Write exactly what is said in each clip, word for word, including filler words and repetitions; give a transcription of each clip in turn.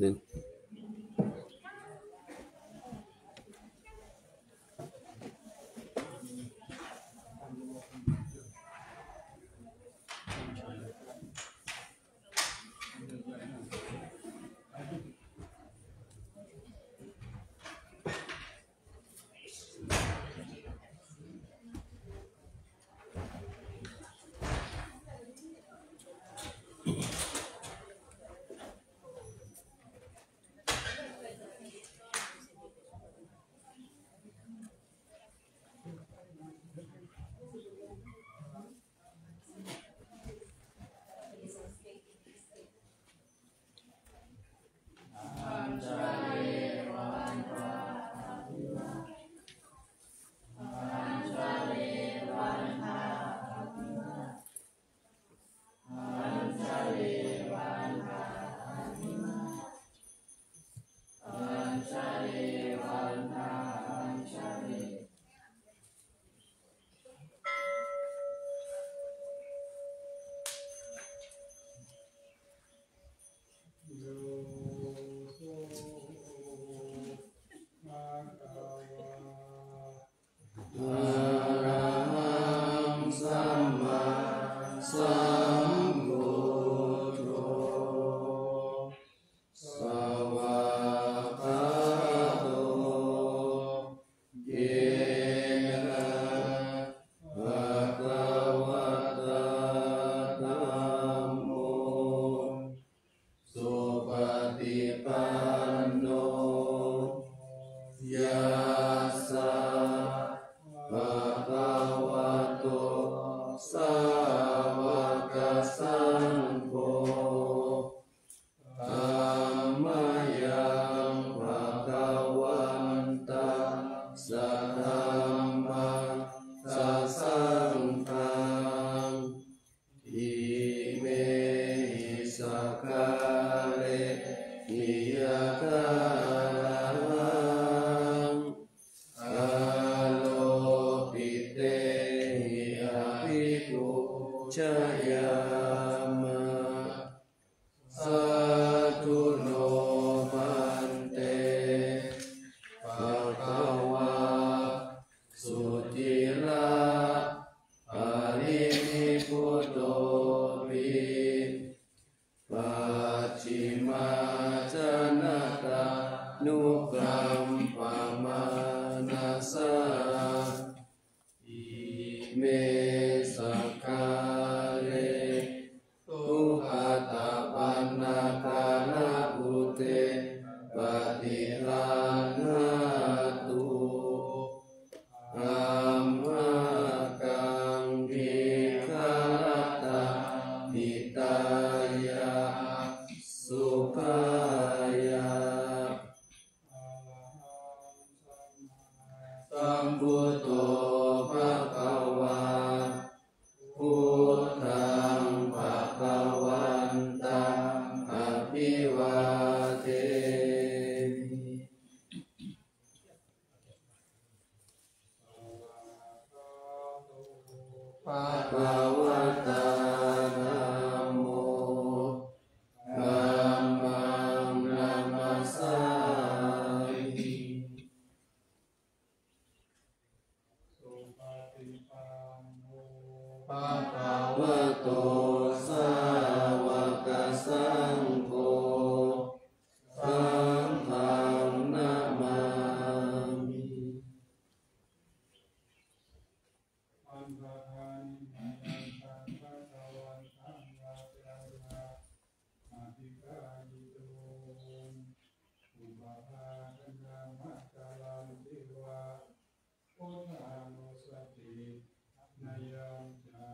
หนึ่ง Arahaṃ sammāsambuddho svākkhāto yena bhagavatā dhammo supaṭipanno yassa bhagavato sāvakasaṅgho tammayaṃ bhagavantaṃ sadhammaṃ sasaṅghaṃ imehi sakkārehi yathārahaṃ āropitehi abhipūjayāma. Sādhu no bhante bhagavā suciraparinibbutopi pacchimājanatānukampamānasā ime sakkāre tuhattapannakarakūṭe patiggaṇhātu amhākaṃ dīgharattaṃ hitāya sukhāya. Sambuddho bhagavā, buddhaṃ bhagavantaṃ abhivādemi. Bhagavatā dhammo, dhammaṃ namassāmi. Bhagavato sāvakasaṅgho, saṅghaṃ namāmi. Vandāmi mayaṃ bhagavantaṃ ācariyamabhikāyituṃ, upavhāganāmakārantīva buddhānussatinayañca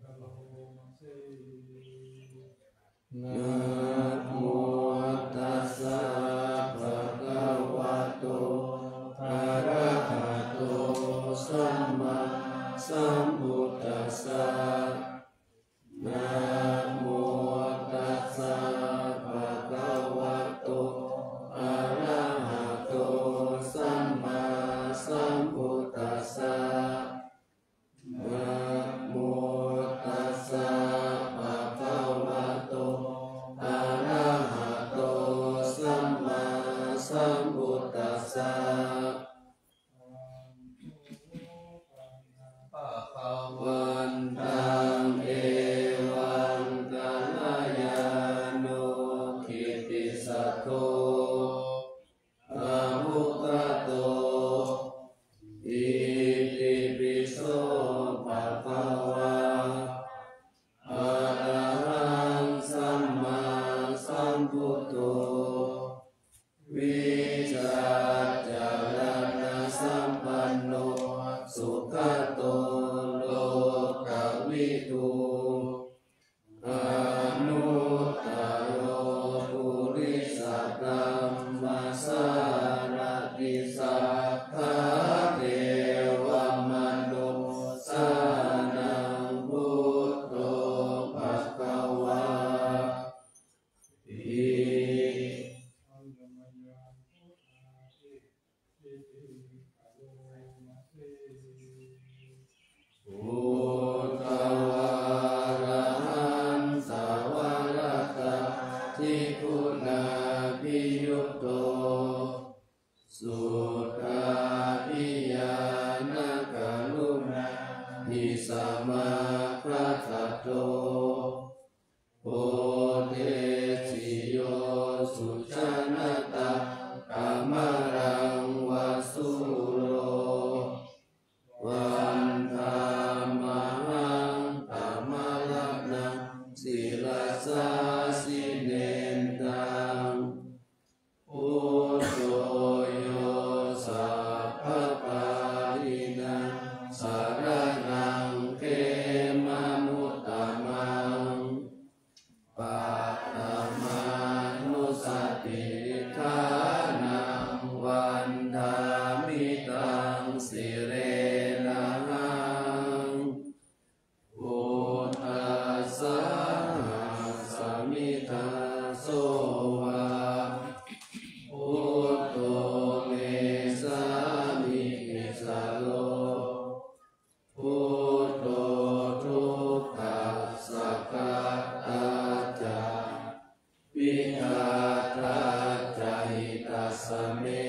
karoma se. Namo tassa bhagavato arahato sammāsambuddhassa. Namo tassa bhagavato arahato sammāsambuddhassa. Namo tassa bhagavato buddho vijjācaraṇasampanno sugato lokavidū anuttaro purisadammasārathi satthā devamanussānaṃ buddho bhagavāti. Buddhavārahantavaratādiguṇābhiyutto suddhābhiñāṇakaruṇāhi samāgatatto bodhesi yo sujanataṃ kamalaṃ va sūro vandāmahaṃ tamaraṇaṃ sirasā jinendaṃ. Buddho yo sabbapāṇīnaṃ saraṇaṃ khemamuttamaṃ paṭhamānussatiṭṭhānaṃ vandāmi taṃ sirenahaṃ. Buddhassāhasmi dāso va buddho me sāmikissaro. Buddho dukkhassa ghātā ca vidhātā ca hitassa me.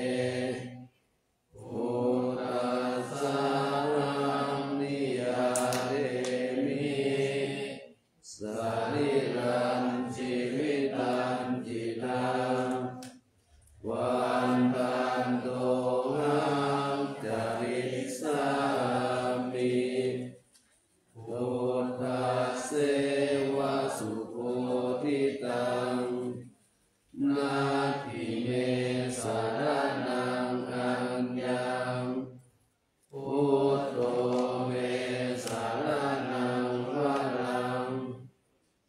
Buddhassāhaṃ niyyādemi sarīrañjīvitañcidaṃ vandantohaṃ carissāmi buddhasseva subodhitaṃ. Natthi me saraṇaṃ aññaṃ buddho me saraṇaṃ varaṃ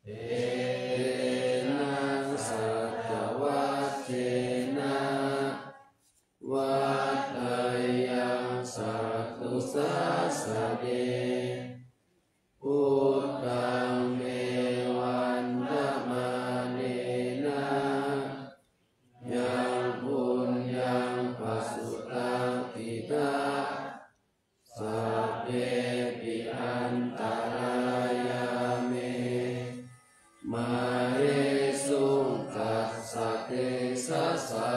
etena saccavajjena vaḍḍheyyaṃ satthu sāsane. Buddhaṃ me vandamānena yaṃ puññaṃ pasutaṃ idha sabbepi antarāyā me māhesuṃ tassa tejasā.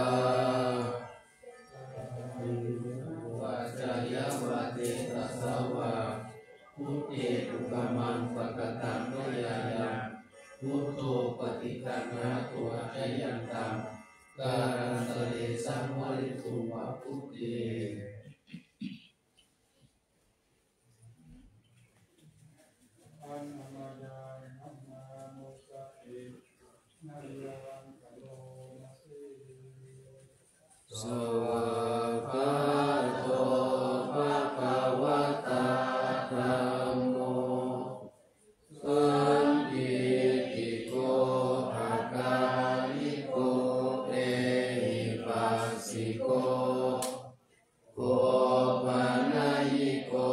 Vā cāyā vā cetasā vā buddhe kukammaṃ pakataṃ mayā yaṃ buddho paṭiggaṇhatu accayantaṃ kālantare saṃvarituṃ va buddhe. Svākkhāto bhagavatā dhammo sandiṭṭhiko akāliko ehipassiko opanayiko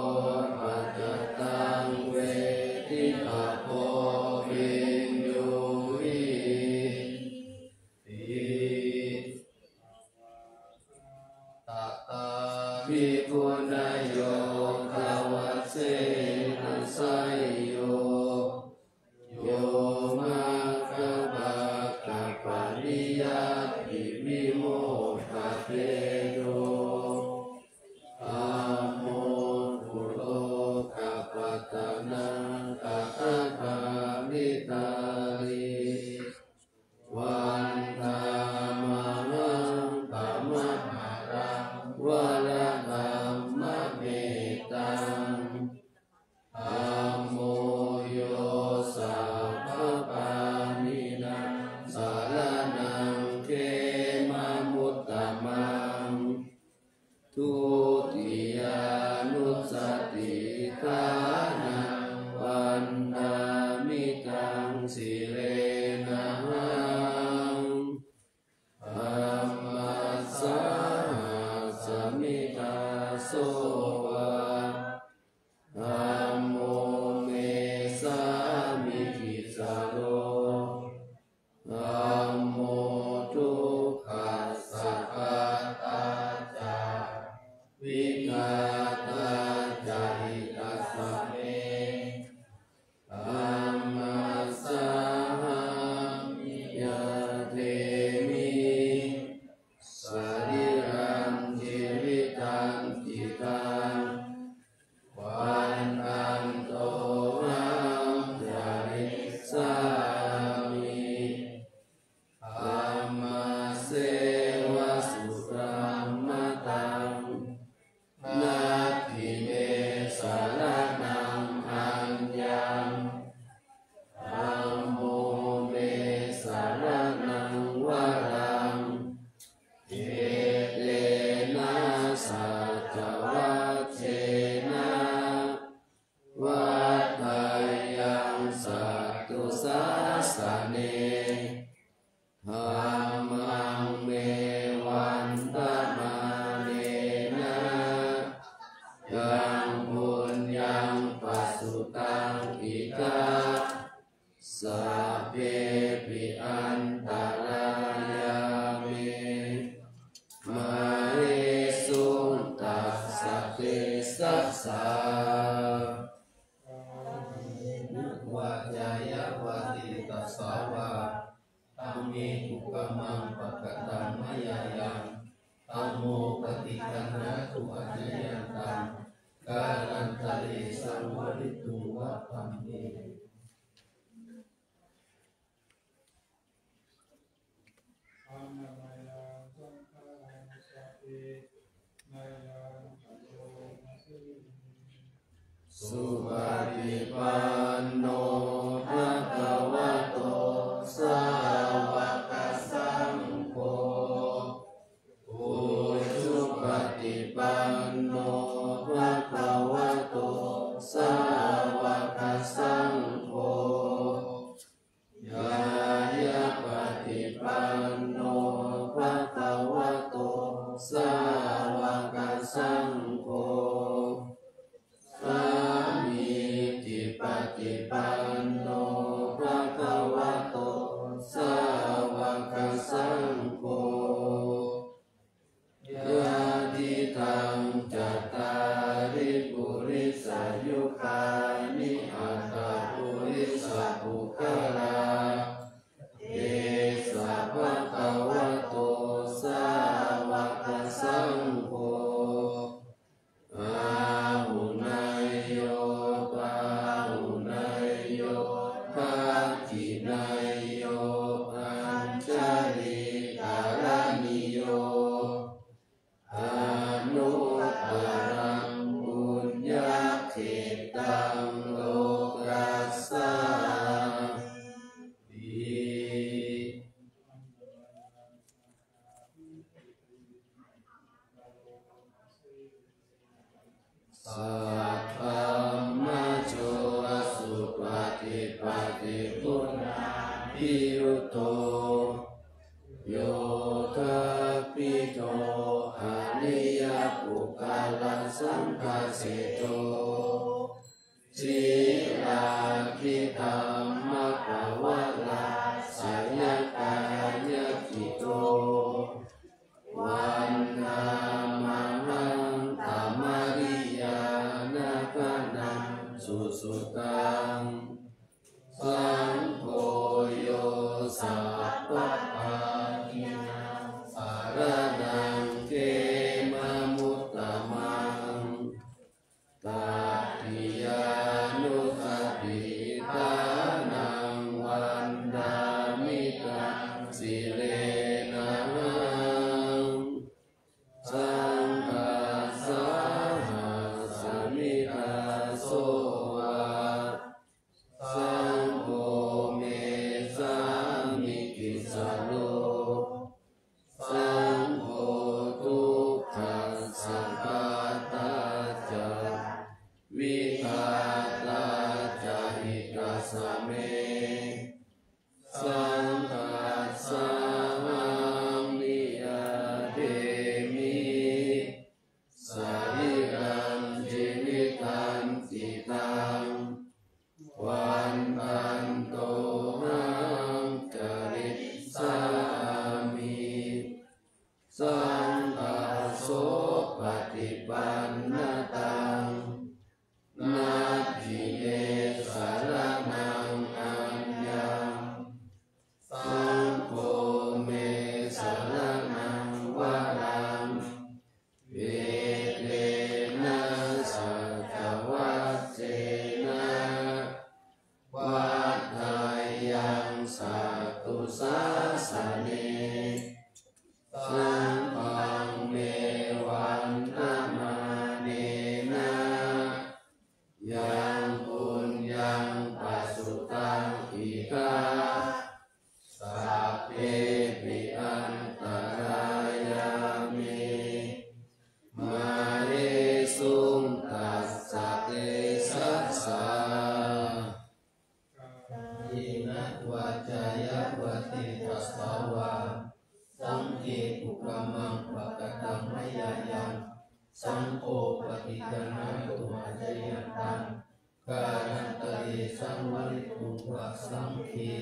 paccattaṃ veditabbo viññūhīti. Tatādiguṇayogavasena seyyo yo maggapākapariyattivimokkhabhedo dhammo kulokapatanā tathagāmitarī vandāmahaṃ tamaharaṃ varaṃ dhammame me kukammaṃ pakataṃ mayā yaṃ, dhammo paṭiggaṇhatu accayantaṃ, kālantare saṃvarituṃ va dhamme. Supaṭipanno bhagavato sāvakasaṅgho, ujupaṭipanno bhagavato sāvakasaṅgho, ñāyapaṭipanno bhagavato sāvakasaṅgho, sāmīcipaṭipanno bhagavato sāvakasaṅgho, yadidaṃ cattāri purisayugāni aṭṭha purisapuggalā, esa bhagavato sāvakasaṅgho, āhuneyyo pāhuneyyo dakkhiṇeyyo añjalikaraṇīyo, anuttaraṃ puññakkhettaṃ lokassāti. Saddhammajo supaṭipattiguṇābhiyutto, yoṭṭhabbidho ariyapuggalāsaṅghaseṭṭho, sīlādidhammapavarāsayakāyacitto, vandāmahaṃ tamariyāna gaṇaṃ susuddhaṃ. Saṅgho yo sabbapāṇīnaṃ saraṇaṃ khemamuttamaṃ, tatiyānussatiṭṭhānaṃ vandāmi taṃ sirenahaṃ. Saṅghassāhasmi dāso va, saṅgho me sāmikissaro, saṅgho dukkhassa ghātā ca, vidhātā ca hitassa me. Saṅghassāhaṃ niyyādemi, sarīrañjīvitañcidaṃ, vandantohaṃ carissāmi, saṅghassopaṭipannataṃ, natthi me saraṇaṃ aññaṃ, saṅgho me saraṇaṃ varaṃ, etena saccavajjena vaḍḍheyyaṃ satthu sāsane. Saṅghaṃ me vandamānena yaṃ puññaṃ pasutaṃ idha, sabbepi antarāyā me māhesuṃ tassa tejasā. Kāyena vācāya va cetasā vā, saṅghe kukammaṃ pakataṃ mayā yaṃ, saṅgho paṭiggaṇhatu accayantaṃ, kālantare saṃvarituṃ va saṅghe.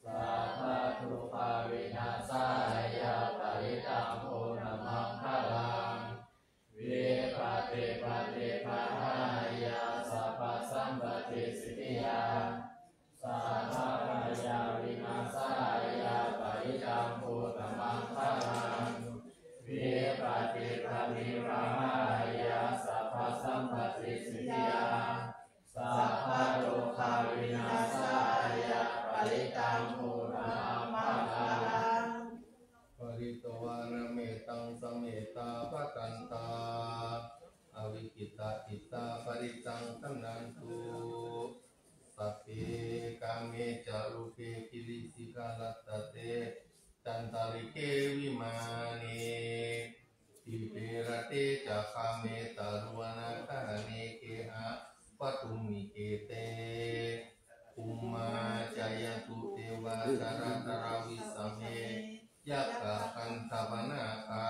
Sabbadukkhavināsāya parittaṃ brūtha maṅgalaṃ. Vipattipa Ita ita parittaṃ kaṇhantu. Sagge kāme ca rūpe girisikharataṭe cantalikkhe vimāne, dīpe raṭṭhe ca gāme taruvanagahane gehavatthumhi khette, bhummā cāyantu devā jalathalavisame yakkhagandhabbanāgā,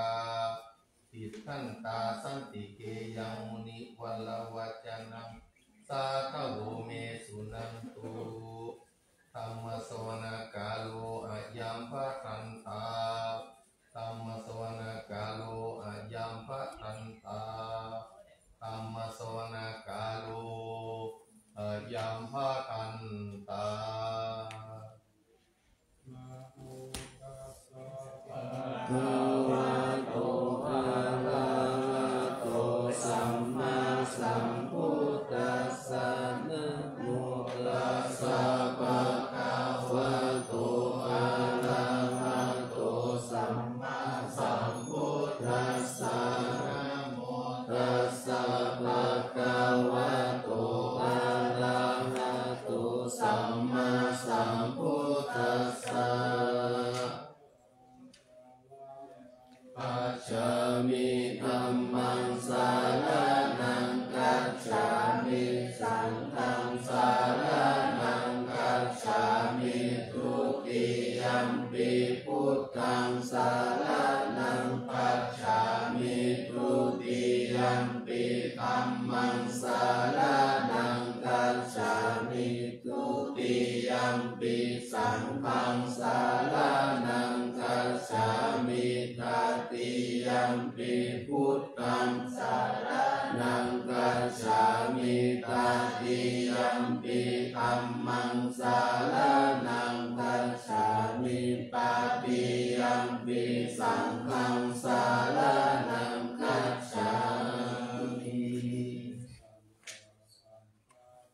tiṭṭhantā santike yaṃ munivaravacanaṃ sādhavo me suṇantu. Dhammassavanakālo ayambhadantā. Dhammassavanakālo ayambhadantā. Dhammassavanakālo ayambhadantā. Namo tassa bhagavato arahato sammāsambuddhassa. Namo tassa bhagavato arahato sammāsambuddhassa. Namo tassa bhagavato arahato sammāsambuddhassa. Gacchāmi. Dhammaṃ saraṇaṃ gacchāmi. Saṅghaṃ saraṇaṃ gacchāmi. Dutiyampi buddhaṃ saraṇaṃ gacchāmi. Dutiyampi dhammaṃ saraṇaṃ gacchāmi. Dutiyampi saṅghaṃ saraṇaṃ gacchāmi. Tatiyampi buddhaṃ saraṇaṃ gacchāmi. Tatiyampi dhammaṃ saraṇaṃ gacchāmi. Tatiyampi saṅghaṃ saraṇaṃ gacchāmi.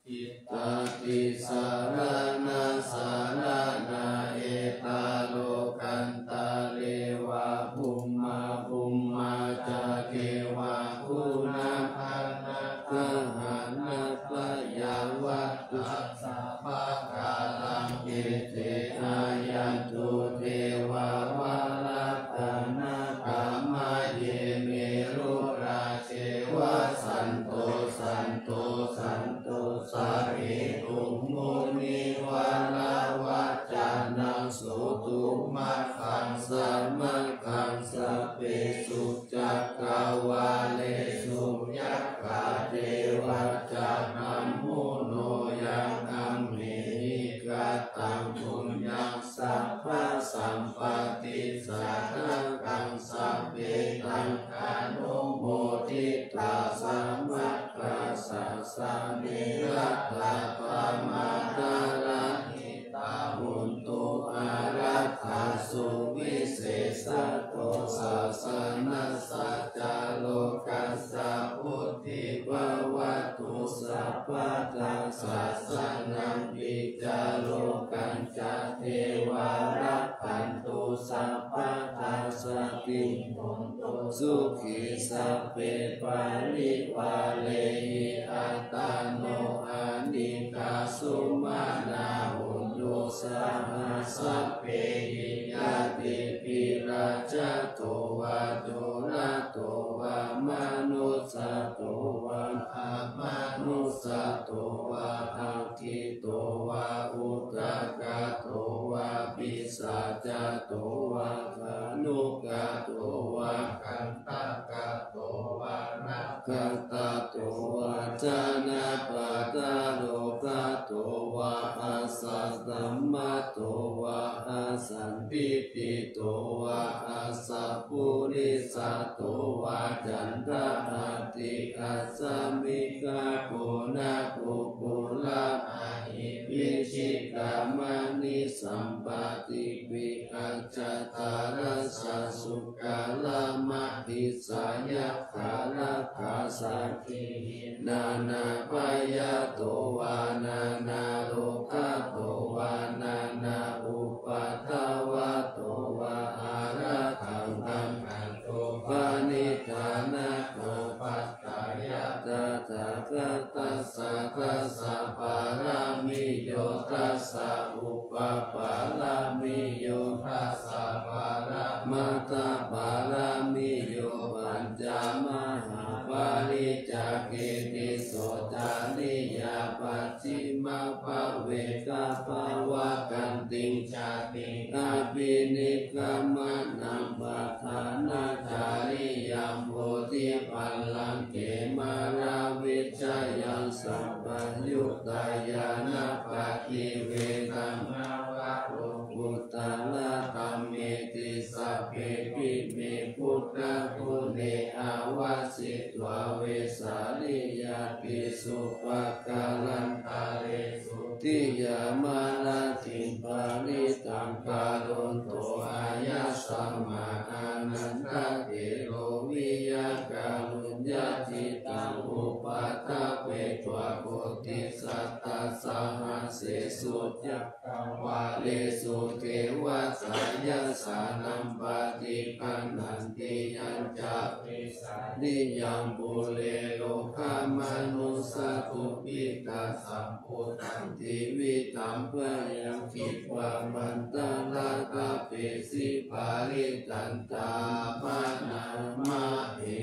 Itādisaraṇasaraṇā, etā lokantare va bhummā, bhummā ca devā guṇagaṇā, gahanatyāvatā sabbakālaṃ, ete āyantu devā varatanā, gāmaye merurāje vasanto, santo, santo, saketuṃ munivaravacanaṃ, sotumaggaṃ samaggaṃ sabbesu cakkavāḷesu, yakkhadevatā brahmuno yaṃ amhehi kataṃ puññaṃ, sabbasampattisiddhiyakaṃ, sabbe taṃ anumoditvā, samaggāsasane laddhāpamarāhi tā, hontu arakkhasu, visesato sāsanassa ca lokassa vuḍḍhī bhavatu sabbadā. Sāsanampi ca lokañca devā rakkhantu sabbadā, saddhiṃ hontu sukhī sabbe parivārehi. Attano anīghā sumanā hontu, saha sabbehi ñātibhi. Rājato vā corato vā, manussato vā amanussato vā, aggito vā udakato vā, pisācato vā khāṇukato vā, kaṇṭakato vā nakkhattato vā, janapadarogato vā asaddhammato vā asandiṭṭhito vā asappurisato vā, chandādhātikassaṃ migagoṇakukkuraṃ ahi vicchikamaṇisappadīpigajatarajjha, sūkaramahisayakkharakkhasaggi nānābhayato vā, nānārogato vā, nānāupaddavato vā, ārakkhaṃ gaṇhantu parittaṃ. Nānāupaddavayadhā tathāgatassa dasa pāramiyo, dasa upapāramiyo, dasa paramatthapāramiyo, pañca mahāpariccāge tisso cariyā pacchimabhave gabbhāvakkantiṃ jātiṃ abhinikkhamanaṃ padhānacariyaṃ bodhipallaṅke māravijayaṃ sabbaññutañāṇappaṭivedhaṃ navalokuttaradhammeti sabbepime buddhaguṇe āvajjitvā vesāliyā tīsu pākārantaresu tiyāmarattiṃ parittaṃ karonto āyasmā ānandatthero viya kāruññacittaṃ upaṭṭhapetvā koṭisatasahassesu cakkavāḷesu devatā yassāṇaṃ paṭiggaṇhanti yañca vesāliyaṃ pure rogāmanussadubbhikkhasambhūtaṃ tividhaṃ bhayaṃ khippāmantaradhāpesi parittaṃ taṃ bhaṇāma he.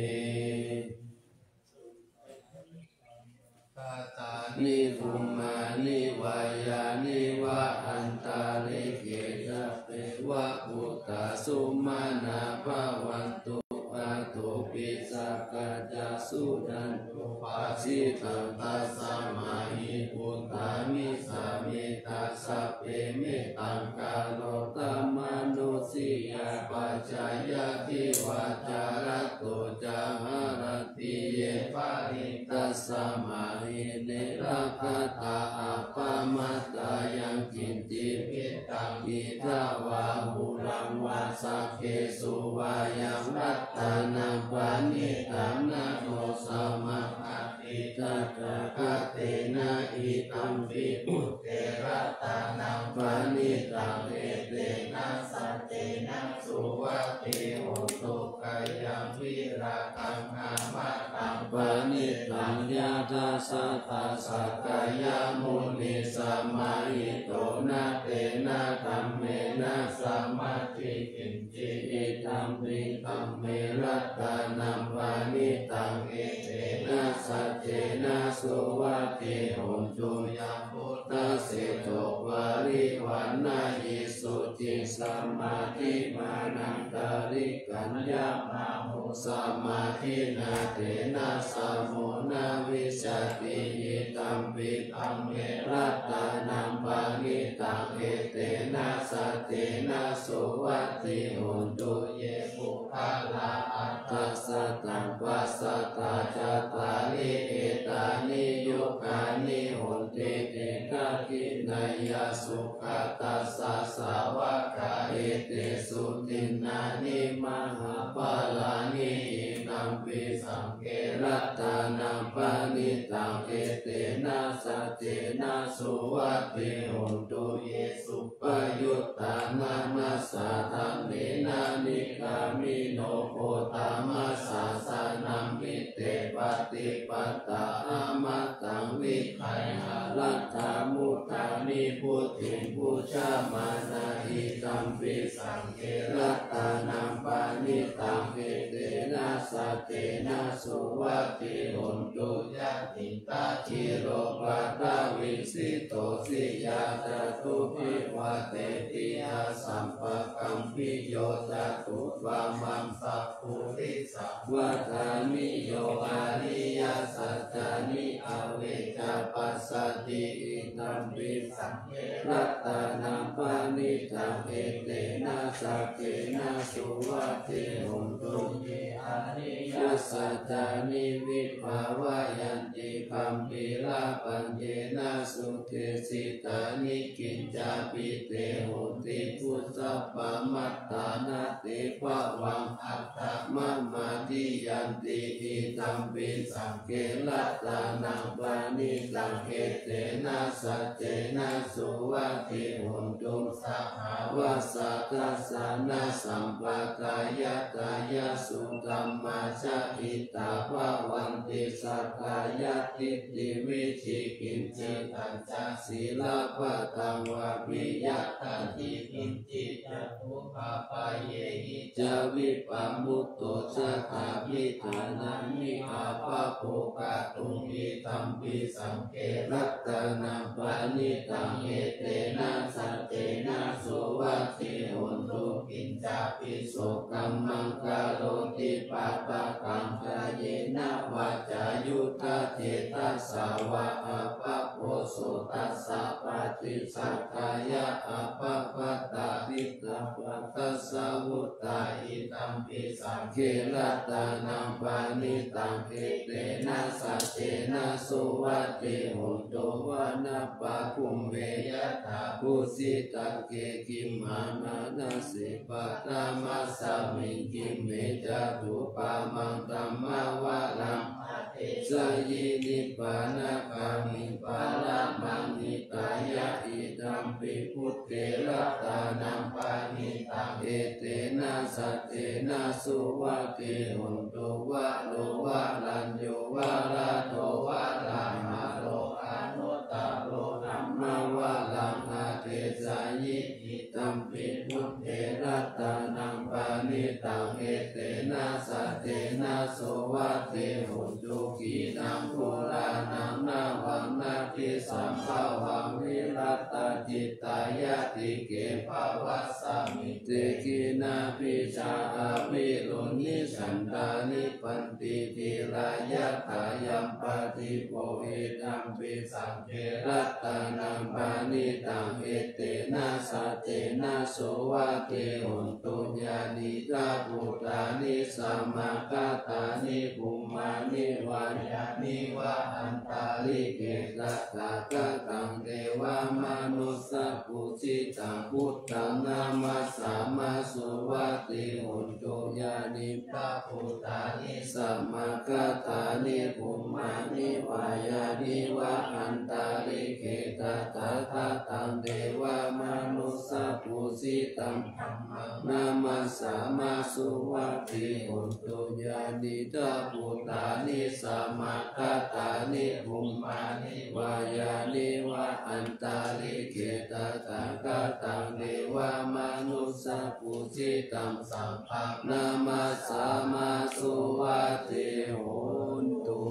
Bhūtāni bhummāni vā yāni va antalikkhe sabbeva bhūtā sumanā bhavantu athopi sakkacca suṇantu bhāsitaṃ. Tasmā hi bhūtā nisāmetha sabbe mettaṃ karotha mānusiyā pajāya divā ca ratto ca haranti ye baliṃ. Tasmā hi ne rakkhatha appamattā yaṃ kiñci vittaṃ idha vā huraṃ vā saggesu vā yaṃ ratanaṃ paṇītaṃ na no samaṃ atthi tathāgatena idampi buddhe ratanaṃ paṇītaṃ etena saccena suvatthi hotu. Khayaṃ virāgaṃ amataṃ paṇītaṃ yadajjhagā sakyamunī samāhito na tena dhammena samatthi kiñci idampi dhamme ratanaṃ paṇītaṃ etena saccena suvatthi hotu. Yaṃ buddhaseṭṭho parivaṇṇayī suciṃ samādhimānantarikaññamāhu samādhinā tena samo na vijjati idampi dhamme ratanaṃ paṇītaṃ etena saccena suvatthi hotu. Ye puggalā aṭṭha sataṃ pasatthā cattāri etāni yugāni honti te dakkhiṇeyyā sugatassa sāvakā etesu dinnāni mahapphalāni idampi saṅghe ratanaṃ paṇītaṃ etena saccena suvatthi hotu. Ye suppayuttā manasā daḷhena nikkāmino gotamasāsanamhi te pattipattā amataṃ vigayha laddhā mudhā nibbutiṃ bhuñjamānā idampi saṅghe ratanaṃ paṇītaṃ etena saccena suvatthi hotu. Yadi daḷhiro paṭhaviṃ sito siyā catubbhi vātebhi asampakampiyo catubbhāvaṃ sappurisaṃ vadaniyo ariyasaccāni avecca passati idampi saṅghe ratanaṃ paṇītaṃ etena saccena suvatthi hotu. Ye ariyasaccāni vibhāvayanti gambhīrapaññena sudesitāni kiñcāpi te honti bhusappamattā na te bhavaṃ aṭṭhamamādiyanti idampi saṅghe ratanaṃ paṇītaṃ taṃ etena saccena suvatthi hotu. Sahāvassa dassanasampadāya kāyasuddhamā ca ittā bhavanti sakkāyadiṭṭhi vicikicchitañca sīlabbataṃ vāpiyattadīhi kiñci catūhapāyehi ca vippamutto ca ṭhāpitānāni ābhabbo kātuṃ idampi saṅghe ratanaṃ paṇītaṃ etena saccena suvatthi hotu. Kiñcāpi so kammaṃ karoti pāpakaṃ kāyena vācāyuda cetasā vā ābhabbo so tassa paṭicchadāya ābhabbatā piṭṭhapātassa vuttā idampi saṅghe ratanaṃ paṇītaṃ etena saccena suvatthi hotu. Vanappagumbe yathā bhūsitagge gimhānanāse paṭhamasmiṃ gimhe catupammakaṃ dhammavaraṃ adesayi nibbānagāmiṃ paramaṃ hitāya idampi buddhe ratanaṃ paṇītaṃ etena saccena suvatthi hotu. Varo varañño varado varāharo anuttaro dhammavaraṃ adesayi idampi buddhe ratanaṃ paṇītaṃ etena saccena suvatthi hotu. Khīṇaṃ purāṇaṃ navaṃ natthi sambhavaṃ virattacittāyatike bhavasmiṃ te khīṇabījā avirūḷhichandā nibbanti dhīrā yathāyampadīpo idampi saṅghe ratanaṃ paṇītaṃ etena saccena suvatthi hotu. Yānīdha bhūtāni samāgatāni bhummāni vā yāni va antalikkhe tathāgataṃ devamanussapūjitaṃ buddhaṃ namassāma suvatthi hotu. Yānīdha bhūtāni samāgatāni bhummāni vā yāni va antalikkhe tathāgataṃ devamanussapūjitaṃ dhammaṃ namassāma suvatthi hotu. Yānīdha bhūtāni samāgatāni bhummāni vā yāni va antalikkhe tathāgataṃ devamanussapūjitaṃ saṅghaṃ namassāma suvatthi hotu.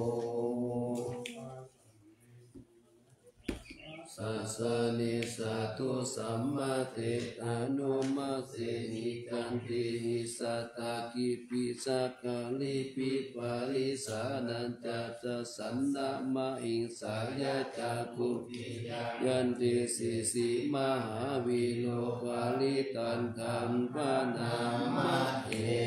Sāsane sādhu sammatthena nomāsehi. Khantīhi satakipisakarīpi parisānañca dasaṃ nāmahiṃsāya ca dutiyā yantesi sī mahāvīro parittaṃ taṃ bhaṇāma he.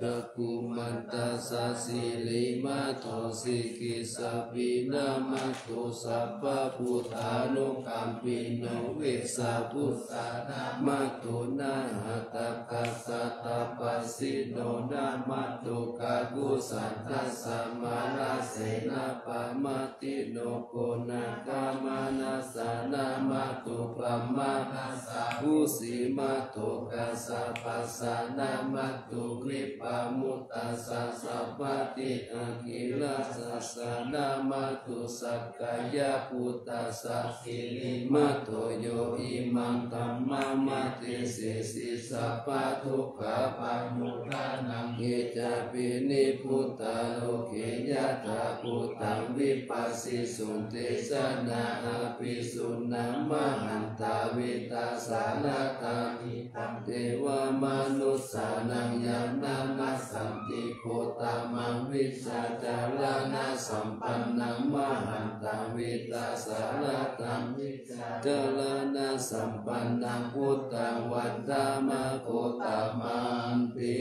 Cakkhumantassa sirīmato sikhissapi namato sabbabhūtānukampino vessabhussa namato ñātakassa tapassino namato kakusandhassa mārasenapamātino koṇāgamanassa namato brāhmaṇassa vusīmato kassapassa namato vippamuttassa sabbadhi angirasassa namato sakyaputtassa sirīmato yo imaṃ dhammamadesesi sabbadukkhāpanūdanaṃ. Ye cāpi nibbutā loke yathābhūtaṃ vipassisuṃ te janā apisuṇā mahantā vītasāradā. Hitaṃ devamanussānaṃ yaṃ namassanti gotamaṃ vijjācaraṇasampannaṃ mahantaṃ vītasāradaṃ vijjācaraṇasampannaṃ buddhaṃ vandāma gotamanti.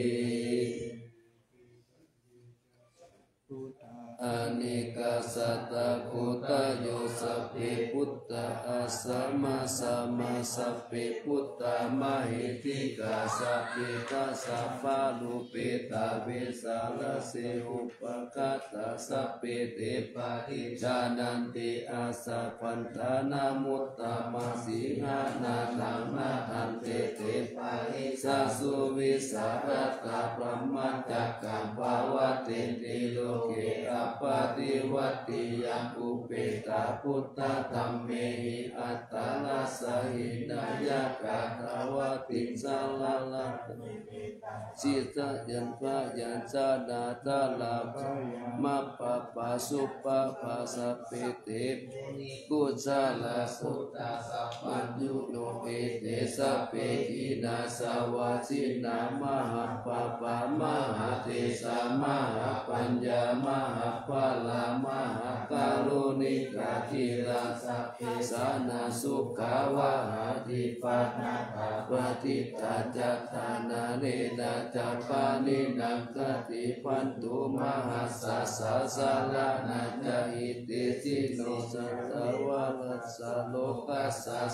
anīghā sattā bhūtā yo sabbe bhūtā asamā samā, sabbe bhūtā mahiddhikā, sabbe sattā sabbarūpetā vesālase upagatā, sabbe te paṭijānanti ajjhattaṃ ṭhānamuttamaṃ. Sīhānaṃ naṃ nadanti te pahīnā, suviharantā brahmacakkaṃ pavattenti loke appaṭivattiyaṃ. Upetā buddhadhammehi antarājahīnā, yaṃ katvāna kaṭṭhamakaṃ sitaṃ yaṃ byañjanāni ca rāgā ca dosā ca mohā ca pāpā sabbe te kusalā buddhā sabbaraññū. Ete sabbe khīṇāsavā jīṇā mahāpāpā mahādesā, mahāpaññā mahābala mahākāruṇikā, dhīrā sabbe janaṃ sukhā vahati pāṇatā. Patiṭṭhā ca dānādena ca pāṇinaṃ khantībhāntu mahāsasā, saraṇā ca hitesino ca dāvaggaṃ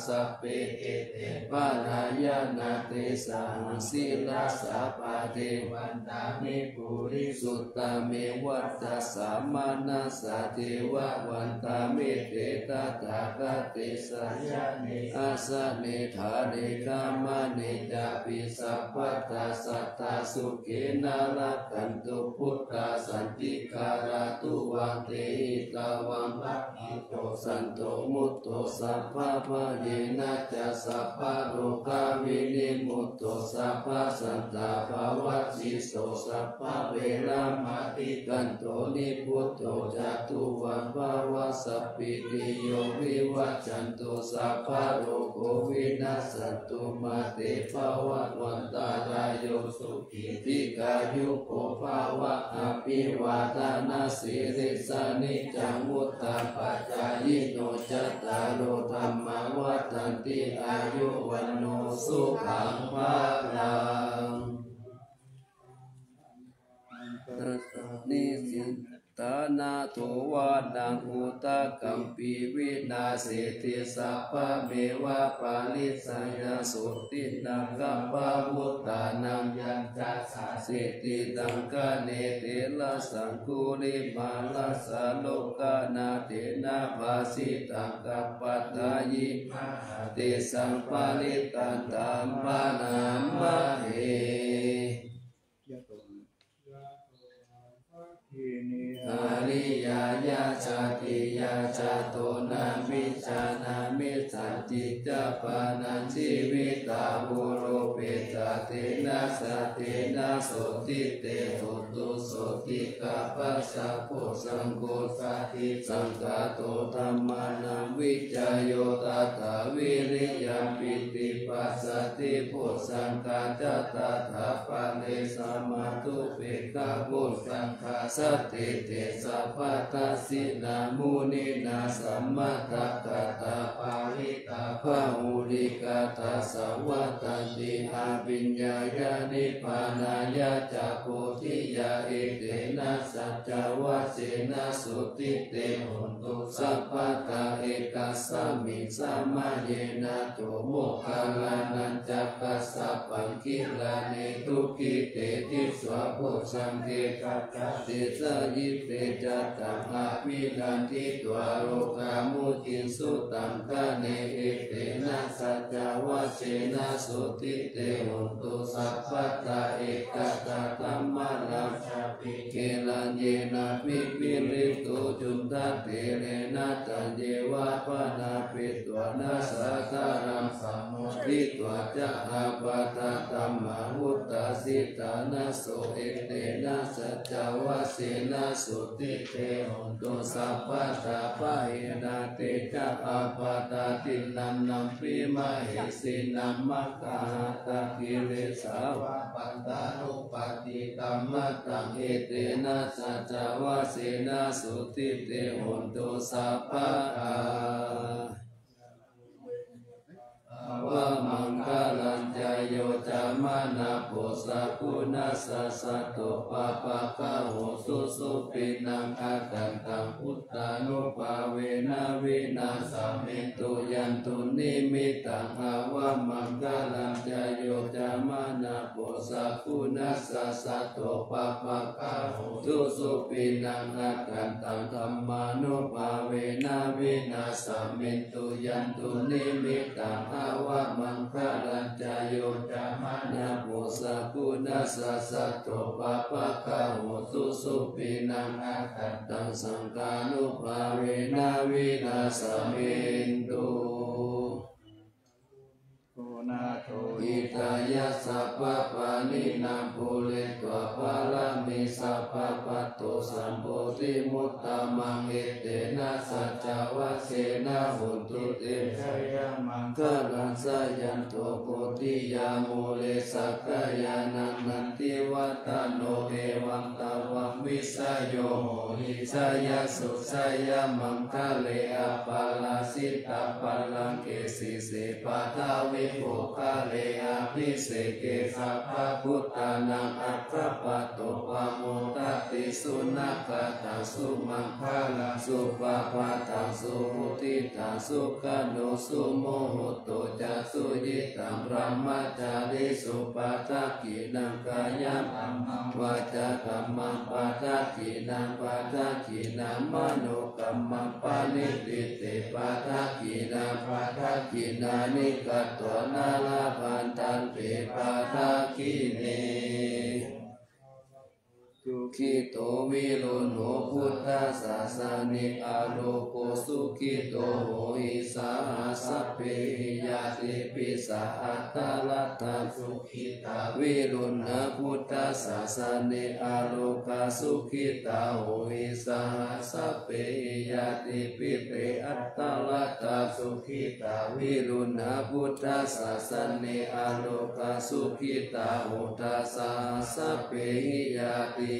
sabbe ete pāṇāya na tesahaṃ. Sīlassā paṭivaṇṇāni purisuttame, vacasā manasā ceva vandāmi te tathāgate. Sayane āsane ṭhāne gamane cāpi sabbadā, sadā sukhena rakkhantu buddhā santikarā. Tuvaṃ dehitvā pabbajito santo muto sabbabhayena ca sabbarogā vinimutto sabbasantāpavajjito sabbaveramatikkanto nibbuto ca tuvaṃ bhava. Sabbītiyo vivajjantu sabbarogo vinassatu mā te bhavatvantarāyo sukhī dīghāyuko bhava. Abhivādanasīlissa niccaṃ vuḍḍhāpacāyino cattāro dhammā vaḍḍhanti āyu vaṇṇo sukhaṃ balaṃ. Tassāni sin Nātho vanaṃ udakampi vināseti sabbameva parissayaṃ. Sotthinakkhabbhūtānaṃ yañca sāseti taṅkhaṇe therassaṅgulimālassa lokanathena bhāsitaṃ kappatayi mahātejaṃ parittaṃ taṃ paṇāma he. Ariyāya jātiyā jāto nāmicchānāmi sañcicca pāṇaṃ jīvitā voropetā tena sattena sotthi te hotu. Sotthi kappassa bojjhaṅgo jātisaṅkhāto dhammānaṃ vicayo tathā viriyampīti passaddhi bojjhaṅgā ca tathāpare samādhupekkhabojjhaṅgā. Sattete sabbadassinā muninā sammadakkhātā parittā bahulīkatā sāvattanti abhiññāya nibbānāya ca bodhiyā. Etena saccavajjena sotthi te hotu sabbadā. Ekasmiṃ samaye nātho moggallānañca kassapaṃ gilāne dukkhite disvā bojjhaṅge satta desayi. Te ca taṃ abhinanditvā rogā mucciṃsu taṅkhaṇe. Etena saccavajjena sotthi te hotu sabbadā. Ekadā dhammarājāpi gelaññenābhipīḷito cundattherena taññeva bhaṇāpetvā nāsāgaraṃ samāditvā ca ābādhā tamhā vuṭṭhāsi ṭhānaso. Etena saccavajjena sotthi te hotu sabbadā. Pahīnā te ca ābādhā tiṇṇannampi mahesinaṃ maggāhatakilesā va pattānuppattidhammataṃ. Etena saccavajjena sotthi te hotu sabbadā. avamaṅgalañca yo cāmanāpo sakuṇassa saddo pāpaggaho dussupinaṃ akantaṃ buddhānubhāvena vināsamentu. Yandunnimittaṃ avamaṅgalañca yo cāmanāpo sakuṇassa saddo pāpaggaho dussupinaṃ akantaṃ dhammānubhāvena vināsamentu. Yandunnimittaṃ avamaṅgalañca yo cāmanāpo sakuṇassa saddo pāpaggaho dussupinaṃ akantaṃ saṅghānubhāvena vināsamentu. Hitāya sabbapāṇinaṃ pūretvā pāramī sabbā patto sambodhimuttamaṃ. Etena saccavajjena hotu te jayamaṅgalaṃ. Jayanto bodhiyā mūle sakyānaṃ nandivaḍḍhano evaṃ tvaṃ vijayo hohi jayassu jayamaṅgale. Aparājitapallaṅke sīse paṭhavipokkhare abhiseke sabbabuddhānaṃ aggappatto pamodati. Sunakkhattaṃ sumaṅgalaṃ supabhātaṃ suhuṭṭhitaṃ sukhaṇo sumuhutto ca suyiṭṭhaṃ brahmacārisu. Padakkhiṇaṃ kāyakammaṃ vācākammaṃ padakkhiṇaṃ padakkhiṇaṃ manokammaṃ paṇidhī te padakkhiṇā. Padakkhiṇāni katvāna labhantatthe padakkhiṇe. Sukhito viruḷho buddhasāsane arogō sukhito hohi saha sabbehi ñātibhi saha attaladdhā. Sukhitā viruḷhā buddhasāsane arogā sukhitā hohi saha sabbehi ñātibhi te attaladdhā. Sukhitā viruḷhā buddhasāsane arogā sukhitā hotha saha sabbehi ñātibhi.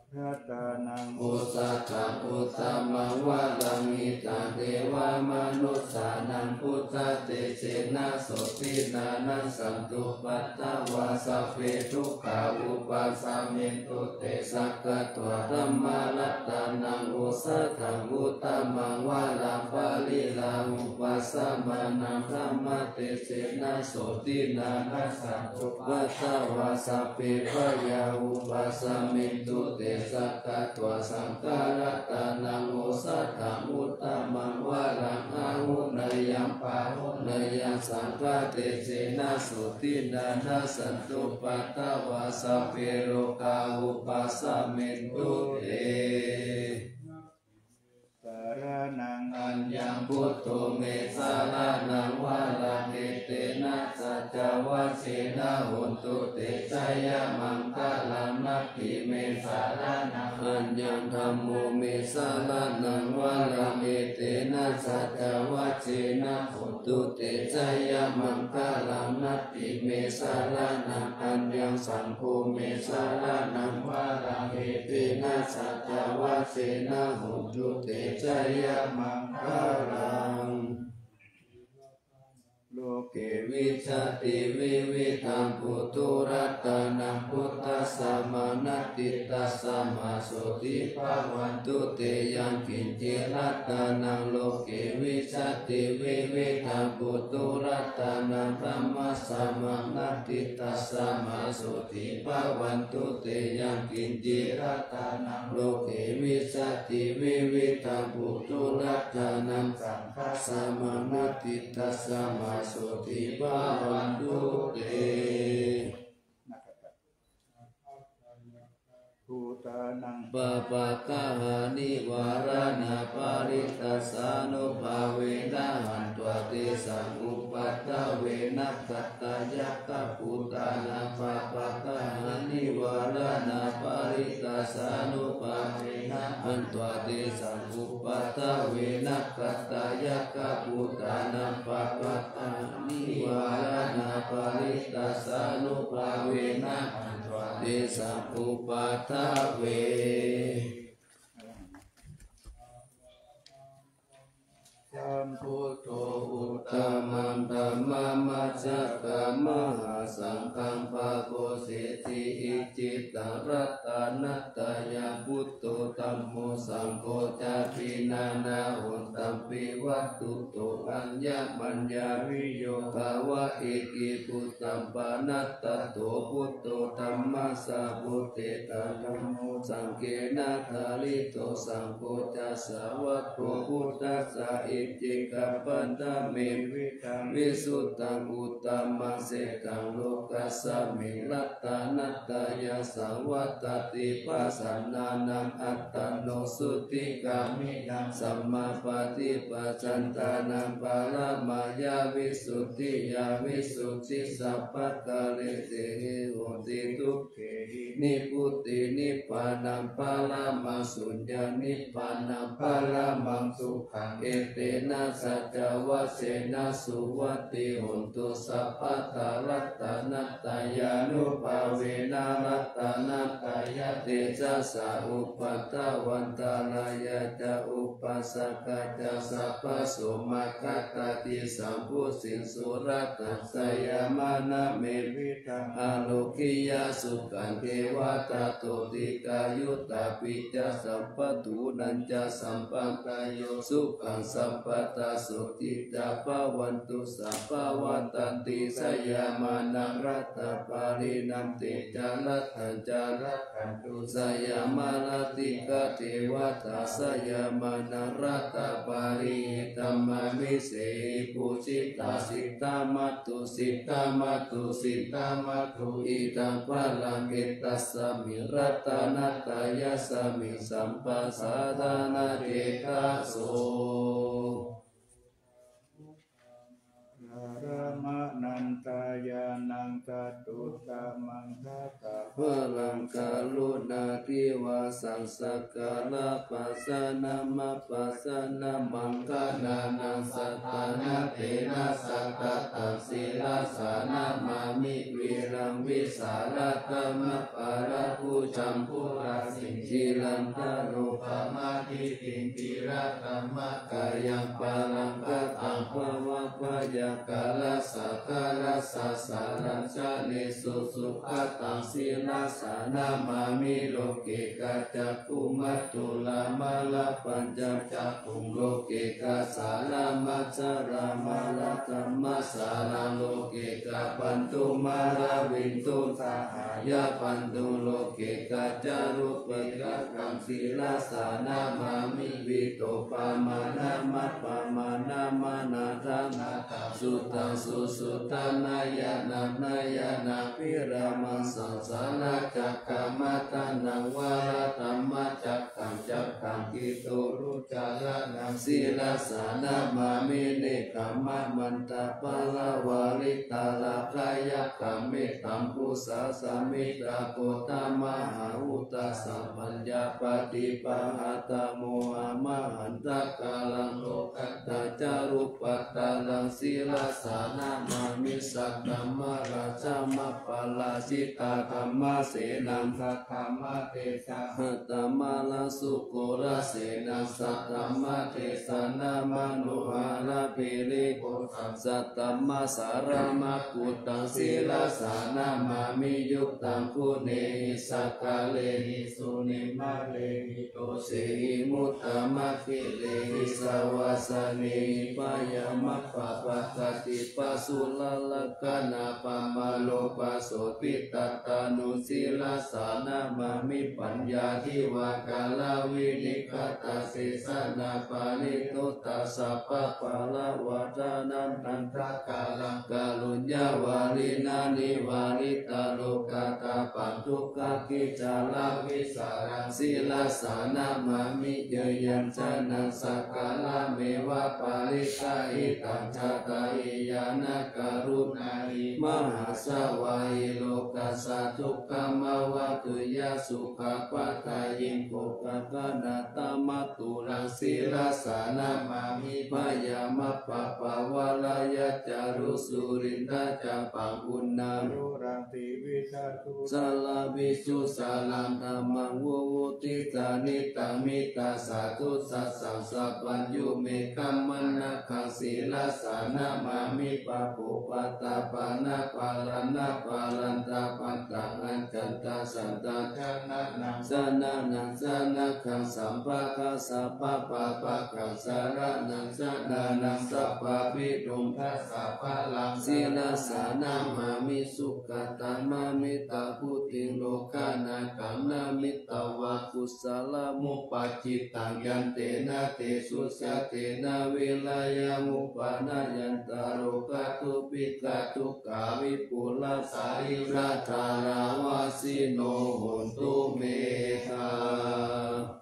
Ratanaṃ osathaṃ uttamaṃ varaṃ hitaṃ devamanussānaṃ buddhatejena sotthinā nassantupaddavā sabbe dukkhā vūpasamentu te. Sakkatvā dhammaratanaṃ osathaṃ uttamaṃ varaṃ pariḷāhūpasamanaṃ dhammatejena sotthinā nassantupaddavā sabbe bhayā vūpasamentu te. Sakkatvā saṅgharatanaṃ osathaṃ uttamaṃ varaṃ āhuneyyaṃ pāhuneyyaṃ saṅghatejena sotthinā nassantupaddavā sabbe rogā vūpasamentu te. Saraṇaṃ aññaṃ buddho me saraṇaṃ varaṃ etena saccavajjena hotu te jayamaṅgalaṃ. Natthi me saraṇaṃ aññaṃ dhammo me saraṇaṃ varaṃ etena saccavajjena hotu te jayamaṅgalaṃ. Natthi me saraṇaṃ aññaṃ saṅgho me saraṇaṃ varaṃ etena saccavajjena hotu te jayamaṅgalaṃ. Loke vijjati vividhaṃ puthu ratanaṃ buddhasamaṃ natthi tasmā sotthī bhavantu te. Yaṅkiñci ratanaṃ loke vijjati vividhaṃ puthu ratanaṃ dhammasamaṃ natthi tasmā sotthī bhavantu te. Yaṅkiñci ratanaṃ loke vijjati vividhaṃ puthu ratanaṃ saṅghasamaṃ natthi tasmā sotthī bhavantu te. Bhūtānaṃ pāpaggahanivāraṇā parittassānubhāvena hantvā tesaṃ upaddave. Nakkhattayakkhabhūtānaṃ pāpaggahanivāraṇā parittassānubhāvena hantvā tesaṃ upaddave. Nakkhattayakkhabhūtānaṃ pāpaggahanivāraṇā parittassānubhāvena hantvā tesaṃ upaddave. Buddho uttamaṃ dhammamajjhakamahāsaṅghaṃ pāpūjeti icchitaṃ ratanattayā. Buddho dhammo saṅgho ca tiṇṇannahontaṃ piva buddho aññamaññāviyo. Dvā ekibudhaṃ panatto buddho dhammasāvudetā dhammo saṅghena dārido saṅgho ca sāvako buddhassa icchikapaññame visuddhaṃ uttamaṃ setaṃ lokasmiṃ ratanattayassaṃvattati pasannānaṃ attano jjutigaminā sammāpaṭipaññānaṃ paramāya visuddhiyā visuddhisabbakāresehi hoti duk khehi nibbutiṃ nibbānaṃ paramaṃ suññaṃ nibbānaṃ paramaṃ sukhaṃ. Etena saccavajjena suvatthi hotu sabbadā ratanattayānubhāvena ratanattayatejasā upaddavaṃ antarāyā ca upaddavā ca sabbaso maṅgalattā jambusīmsu ratanattayamā name virajaṃ ārogyasukhaṃ devadhato dīghāyutā piyā sabbadūnañca sampadayo sukhaṃ sabbadā sotthī ca bhavantu sabbā. Vaḍḍhanti jayamānā ratapariṇaṃ tejaṃ raṭṭhañca rakkhantu jayamānā dīghā devatā jayamānā ratapariṇaṃ amisehi pūjitā siddhamātu siddhamātu siddhamātu idaṃ balaṃ etasmiṃ ratanattayasmiṃ sabbasaṅgharatanatthe daso. Paramanantañāṇaṃ tathūttamaṃ bhagavantaṃ karuṇā divasaṃ sakkārapasannaṃ appasannaṃ maṅganānaṃ sattannattena satattaṃ sirasā namāmi viraṃ vīsālakamappaḷakkhu jambū rasiṃ sīlaṃ dāro pamādipiṃ tilakamakayaṃ palaṅkataṃ bhavabhayākālasakārassa sarañjanesu sugataṃ sirasā namāmi. Loke ca cakkhumā thulā mālā pañca cak khuṃ loke ca jalā majjhalā mālā dhammasāraṃ loke ca bandhū mālā vindhū sahāya bandhū loke ca ca rūpe ca rakkhaṃ sirasā namāmi. Vītarūpamānamappaṃ mānamānādaṃ suddhaṃ susuddhānayanam nayanābhirāmaṃ saṃsāracakkamataṇhaṃ varadhammacak khaṃ cakkaṃ kitu rucaraṇaṃ sirasā namāmi. Nekkhammamantapaṇṇāvarattalakkhayakkhaṃ mettambusasamiddhaṃ gotamayhaṃ udāsaṃ paññāpadīpahatthaṃ mohamahantakāraṃ lokaṭṭhācarūpattaraṃ sirasā namāmi. Saddhammarakshamapārājitaṃ dhammasenaṃ saddhammateja hatthamāraṃ sūkarasenaṃ saddhammatejena manoharagiripusshaṃ saddhammasāraṃ makkuthaṃ sirasā namāmi. Yuddhaṃ guṇehi sakkārehi jutimantehi dosehi muktamakkhilehi jivasānehi bhayamappamāpattipāsūlalakkhaṇappaṃ māro pasopi tatthanuṃ sirasā namāmi. Paññā divakāraviniggatāsesanā parittuttasabbaparāvatthanantakāraṃ kāruññavārinā nivāritarogāthā paṭukkhakhīlāvisāraṃ sirasā namāmi. Jayāsanaṃ sakkārameva parittahiyaṃ jātā hi ñāṇākaruṇāhi mahāsāvahī lokassa dukkhamāva tuyya sukhapphātāyiṃ gokakkhaṇa Nātamattulaṃ sirasā namāmi. Bhayamappappavarayaccālu, surindacabbaṃ uṇṇālūlaṃ tividha- dhūsaraṃ visuddhasāraṃ, dhammaṃ vivudhitānīdha, mittaṃ satthu sassaṃ, sabbaññū me khammam. Nakkhaṃ sirasā namāmi, pāpuppaṭṭhapāṇābhāraṃ, nābhāraṃ dābhaṇhaṃ, accantaṃ santaṃ janānaṃ, janānañca nakkhaṃ, sabbattha sabbapāpaghaṃ, saraṇaṃ janānaṃ, sabbavidhuṃ dasabalaṃ. Sirasā namāmi, sugatamaṃ mettābodhiṃ, lokānatānaṃ mitvā, kusalamupajittaṃ, yantena te sujātena, viriyaṃ upanayanti, rogā dubhikkha dukkhā, vipulā sarīradhārā, vasino hontu me sadā.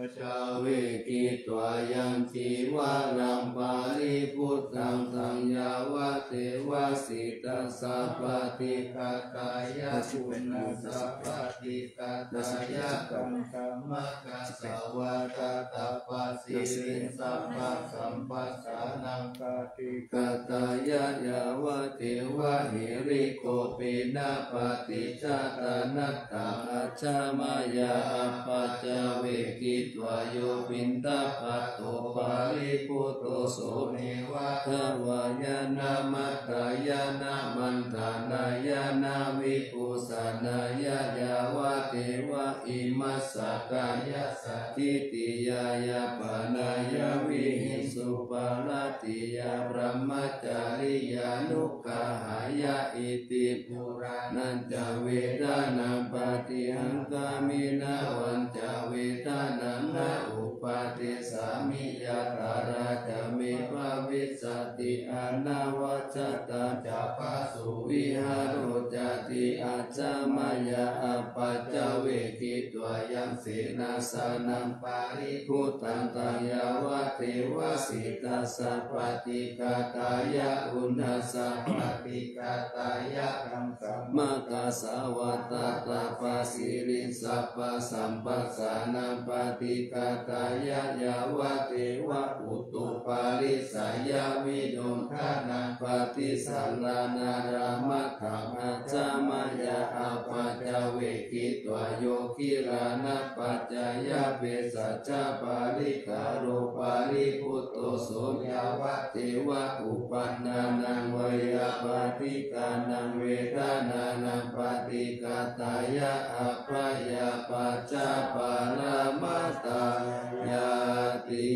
Ca vekkhitvā yaṃ cīvaraṃ paribhuttaṃ, taṃ yāvadeva sītassa paṭighātāya, uṇhassa paṭighātāya, taṃ sammākāsavā ātappa, siriṃ sabbasamphassānaṃ paṭighātāya, yāvadeva hirikopinapaṭicchādanatthaṃ, ajjhamāya āpajja vekkhitvā, yo piṇḍapāto paribhutto, so neva davāya na madāya na maṇḍanāya na vibhūsanāya, yāvadeva imassa kāyassa ṭhitiyā yāpanāya vihiṃsuparatiyā brahmacariyānuggahāya. Iti purāṇañca vedanaṃ paṭihaṅkhāmi, navañca vedanaṃ na uppādessāmi, yātrā ca me bhavissati anavajjatā ca phāsuvihāro cāti. Ajjhamāya āpajja vekkhitvā yaṃ senāsanaṃ paribhuttaṃ, taṃ yāvadeva sītassa paṭighātāya, uṇhassa paṭighātāya, taṃ sammākāsavā ātappa, siriṃ sabbasamphassānaṃ paṭighātāya, yāvadeva utuparissayavinodanaṃ paṭisallānārāmatthaṃ. Ajjhamāya āpajja vekkhitvā yo gilānapaccayabhesajjaparikkhāro paribhutto, so yāvadeva uppannānaṃ veyyābādhikānaṃ vedanānaṃ paṭighātāya, abyāpajjhaparamatāyāti.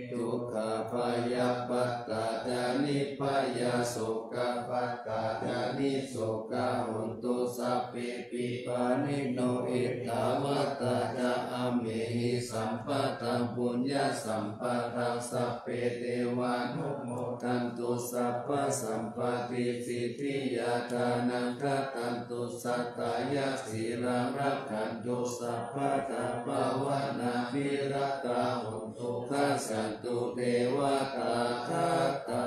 Dukkhā bhayappattā ca nibbhayā, sokappattā ca nissokā, hontu sabbepi pāṇino. Ettāvatā ca amhehi sambhataṃ puññasampadaṃ, sabbe devānumodantu sabbasampattisiddhiyā. Dānaṃ dadantu saddhāya, sīlaṃ rakkhantu sabbadā, bhāvanābhiratā hontu, gacchantu devatāgatā.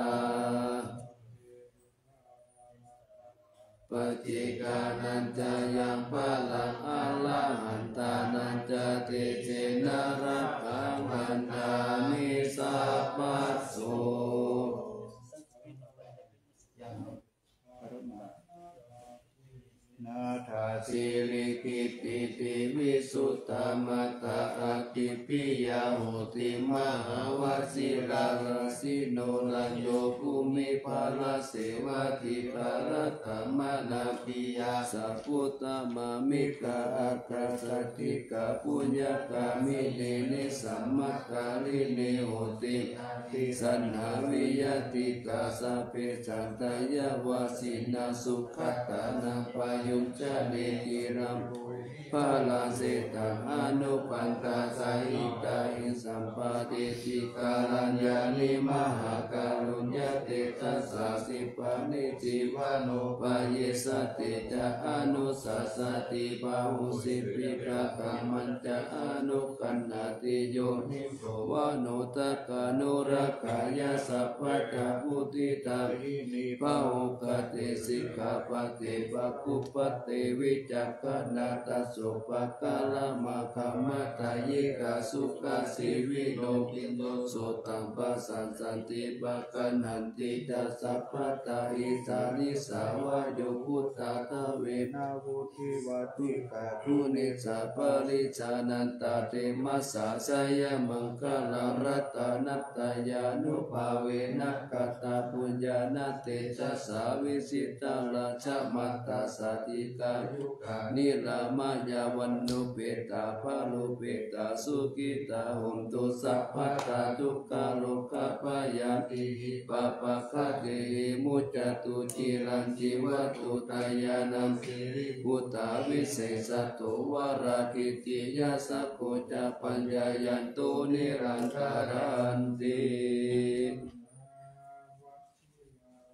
Paccekānañca yaṃ balaṃ, arahantānañca tejena, rakkhaṃ bandhāmi sabbaso. Nātha sirikittidhi visuddhamattā, aggippiya hoti mahāvajirā, rājino rañño bhūmiparāsevā, dīpārakkhamānā piyā sabbuttamāmikā, aggāsaddhikā puññagāminī, nesamakkalīnī hoti, addisannā viyatikā. Sabbe sattā yāvajīvā, sugatānaṃ payuñcane, khīṇaṃ pūreṇ balaṃ seṭṭhaṃ, anupaṇṇā sahitāni, sampādiṭṭhikaraññāni, mahākāruññatejasā, khippāni jīvanupāyesā. Te ca anussasati, bāhuṃ sipīkaṃ, kammañca anukaṇhati, yoniso manosaṅghanurakkhetti, sabbattha vuṭṭhitā vihiṃsā. Pahukkhate sikkhāpade, paggu paṭivicakkhaṇā tassupākāramakkhamatthāyikā sukhajīvino kintu sutaṃ pasāsati paggaṇhanti ca sabbattha. Issā nissā vāyo bhūtā thāverā vā devā dighā guṇesu parijanantaṃ te mahāsayamaṅgalaṃ ratanattayānubhāvena katapuññāna tejasā vijitārajamāttasādhikāyukā nirāmayā vaṇṇūpetā balūpetā sukhitā hontu sabbadā. Dukkharogabhayaṃ pāpagganehi muccantu ciraṃ jīvantu dāyādaṃ siribhūtaṃ. Visesato varakittiyā sakko ca paññāyanto nirantharanti.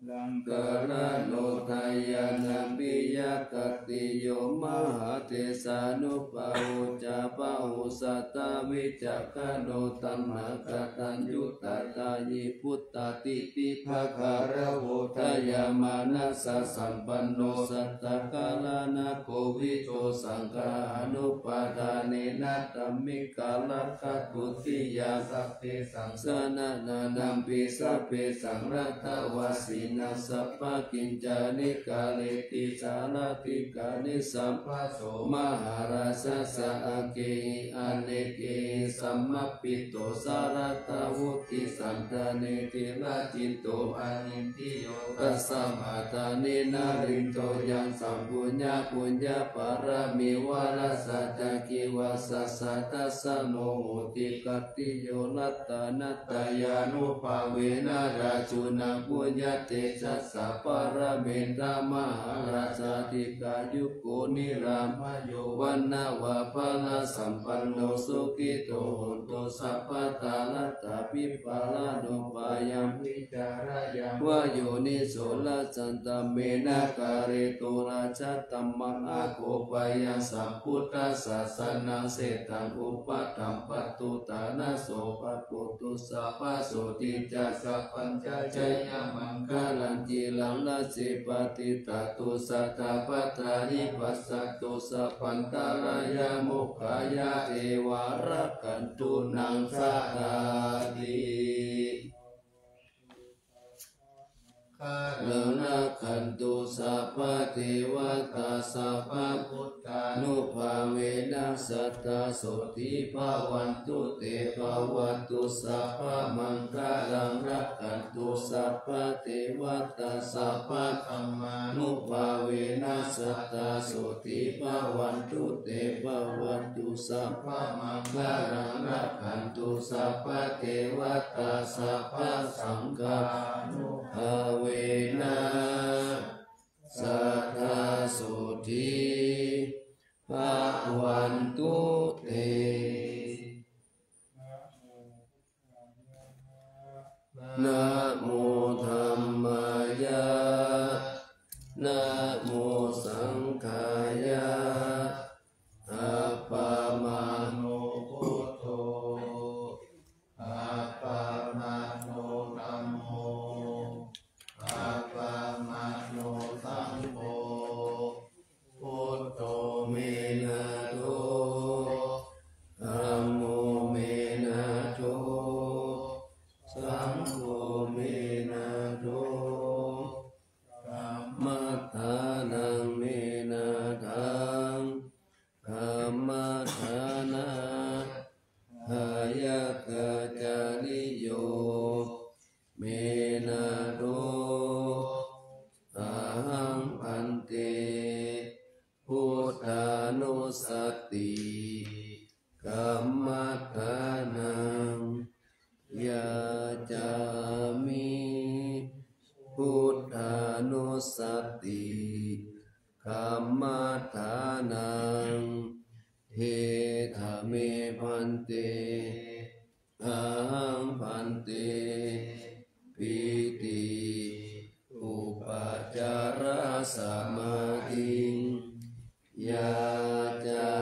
Laṅkarāno dāyādaṃ piyaṃ kattiyo mahādesānubhāvo ca bāhussatthā vicakkhaṇo taṇhākataññutā dāyī puttadītimakāravo dayāmanāsasampanno sattā kalyāṇagovito saṅgahanupadanena taṃ mekarakkhatutiyā sabbesaṃ saṇhānānaṃ pi sabbesaṃ rakkhatvā sīlaṃ sabbakañcane kareti sārīrikāni sabbaso mahārājassa aṅgehi anekehi samāpatito saratthavutti sandāne thirajitto ani tiyo tasmā dāne narindo yaṃ sambhūya puññapāramī varassa ca kivāsassa tassa no hoti kattiyo ratanattayānubhāvena rājuna puññatejasā pāramita mahārājā dīghāyuko nirāmayo vaṇṇavanto balāsampanno sukhito hotu sabbadā. Atthāpi pārāno pāya vāyo niso rājadhammena kāretu rājadhammaṃ aggopāya sambuddhasāsanaṃ setaṃ upaṭṭhampatu ṭhānaso pabbotho sabbasotthi ca sabbañca jayamaṅgalaṃ. Ciraṃ rājī patiṭṭhatu sadā bhaddāni passantu sabbantarāyaṃ mokkhaṃ yāva devā rakkhantu naṃ sadāti. Rakkhantu sabbadevatā sabbabuddhānubhāvena sadā sotthī bhavantu te. Bhavatu sabbamaṅgalaṃ rakkhantu sabbadevatā sabbadhammānubhāvena sadā sotthī bhavantu te. Bhavatu sabbamaṅgalaṃ rakkhantu sabbadevatā sabbasaṅghānubhāvena sadā sotthī bhavantu te. Namo dhammāya, namo saṅghāya. Appamāṇo buddho, appamāṇo dhammo, appamāṇo saṅgho. Buddho me nātho, dhammo me nātho, saṅgho me nātho, dhammaddhānaṃ me nāthaṃ, dhammaddhānapāyācariyo me nātho. Ahaṃ bhante buddhānussati kammaṭṭhānaṃ yācāmi. Buddhānussati kammaṭṭhānaṃ. Gedha me bhante, ahaṃ bhante pīti upacārasamādhiṃ yācāmi.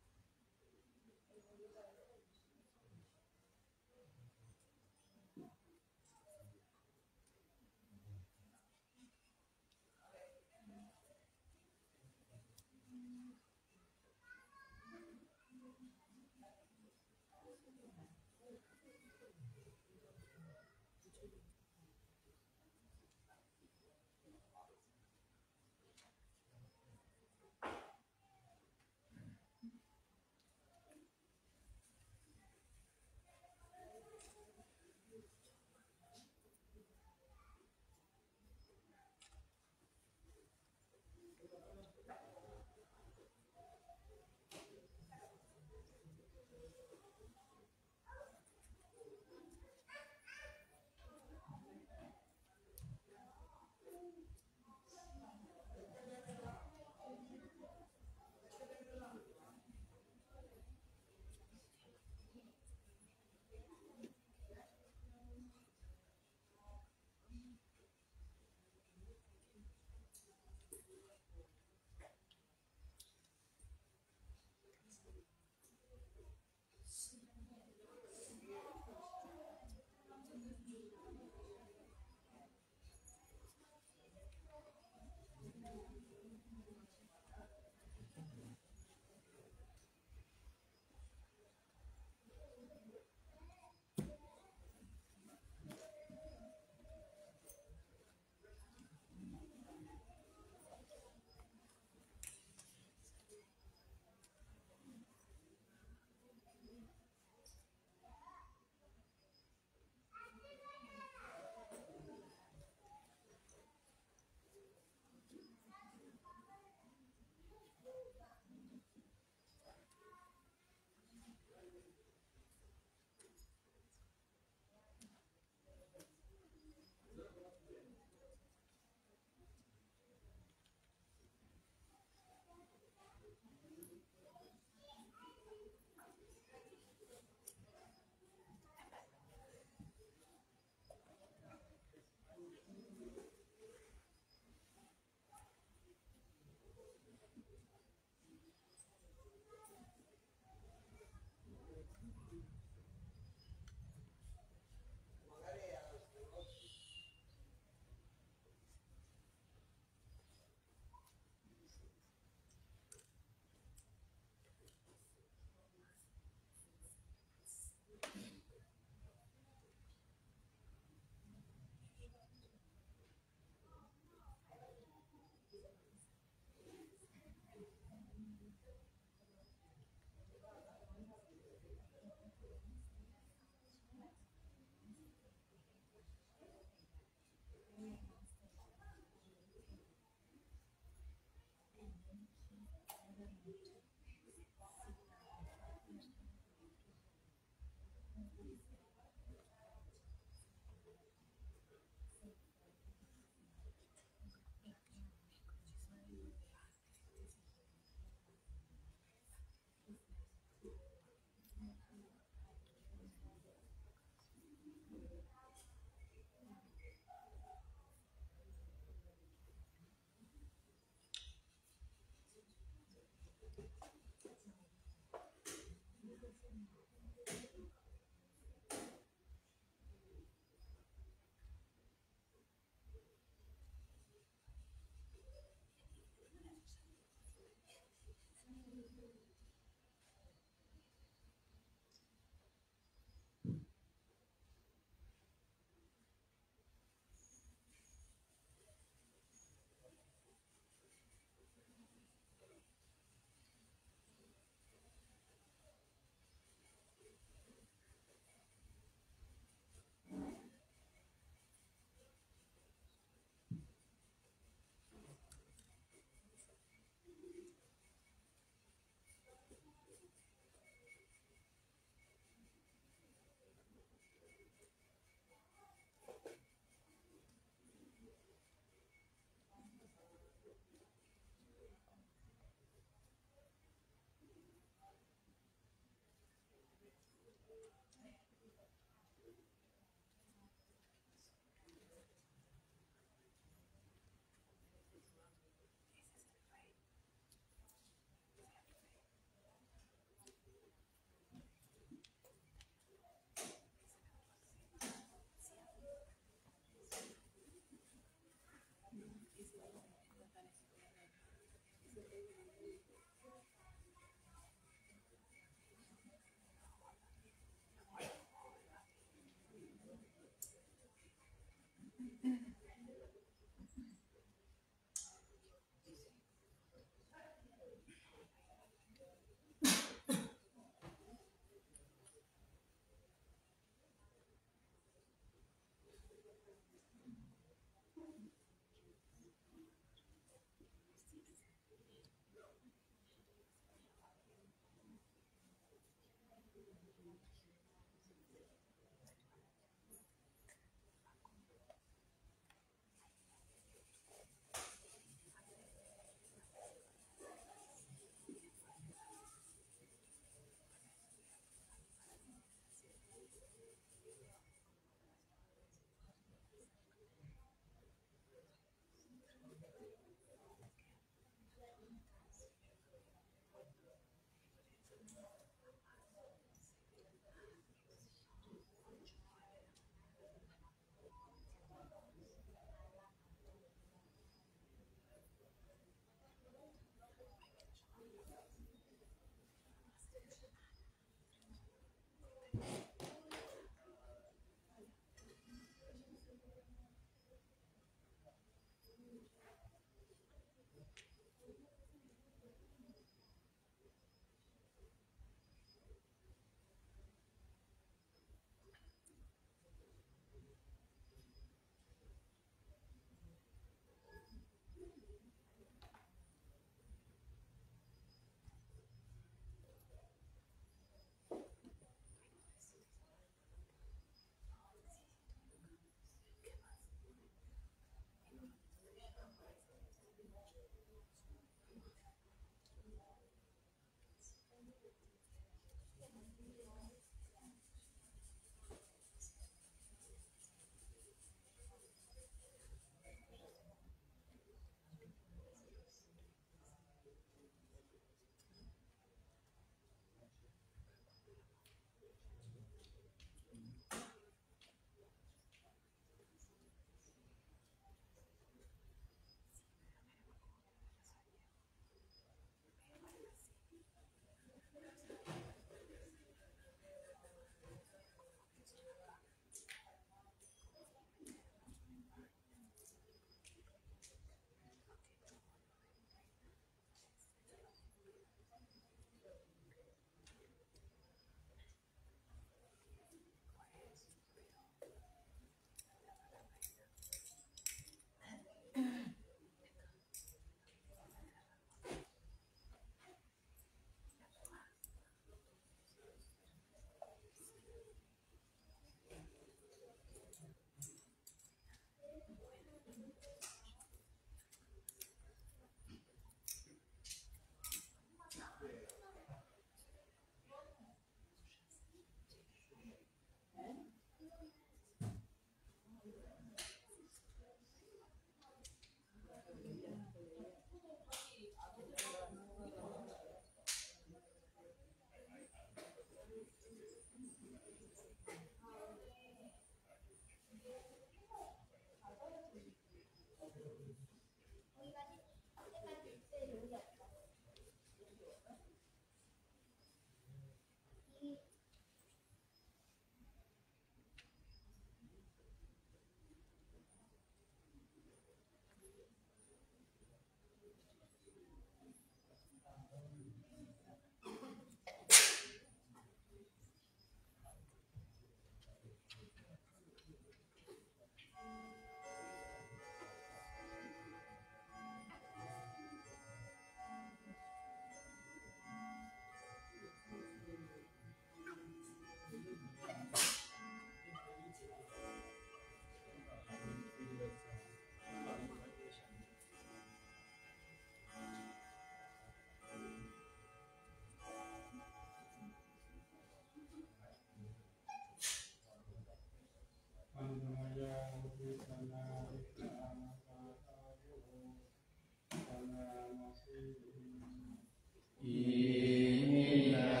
Iminā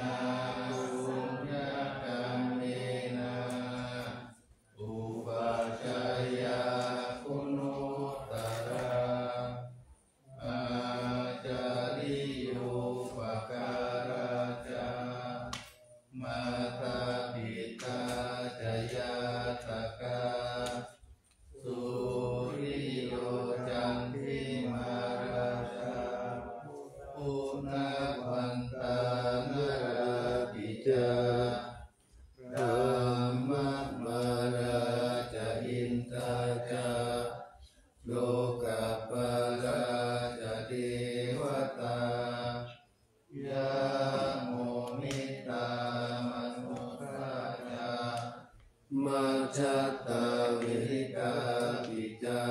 puññakammena upajjhāyā guṇuttarā, ācariyūpakārā ca mātā pitā ca ñātakā, suriyo candimā rājā, guṇavantā narāpi ca, brahmamārā ca indā ca, lokapālā ca devatā, yamo mittā manussā ca, majjhattā verikāpi ca,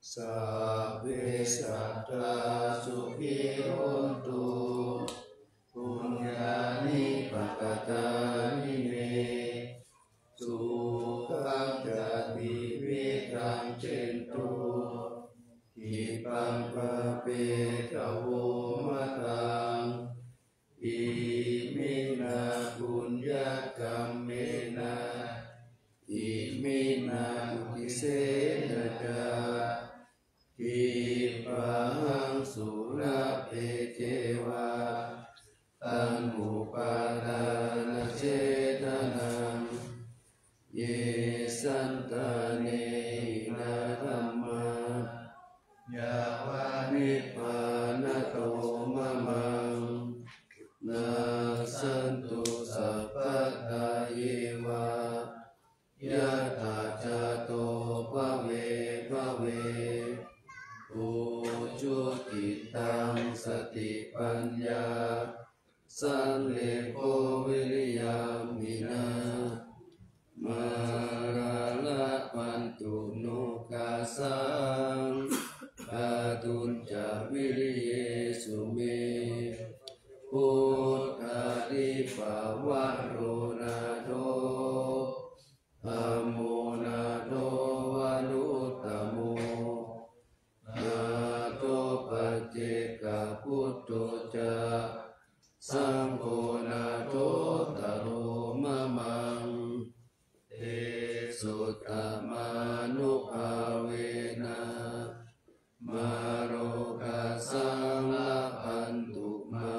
sabbe sattā sukhī hontu, puññāni pakatāni me, sukhañca tividhaṃ dentu, khippaṃ pāpetha vomataṃ. Iminā puññakammena, iminā uddisena ca, khippāhaṃ sulabhe ceva, taṇhupādānachedanaṃ, ye santāne hinā dhammā, yāva nibbānato mamaṃ, nassantu sabbadā yeva, yattha jāto bhave bhave, ujucittaṃ satipaññā, sallekho viriyamhinā, mārā labhantu nokāsaṃ, kātuñca viriyesu me. Buddhādhipā to ca, saṅgho nāthottaro mamaṃ, tesottamānubhāvena, mārokāsaṃ labhantu mā.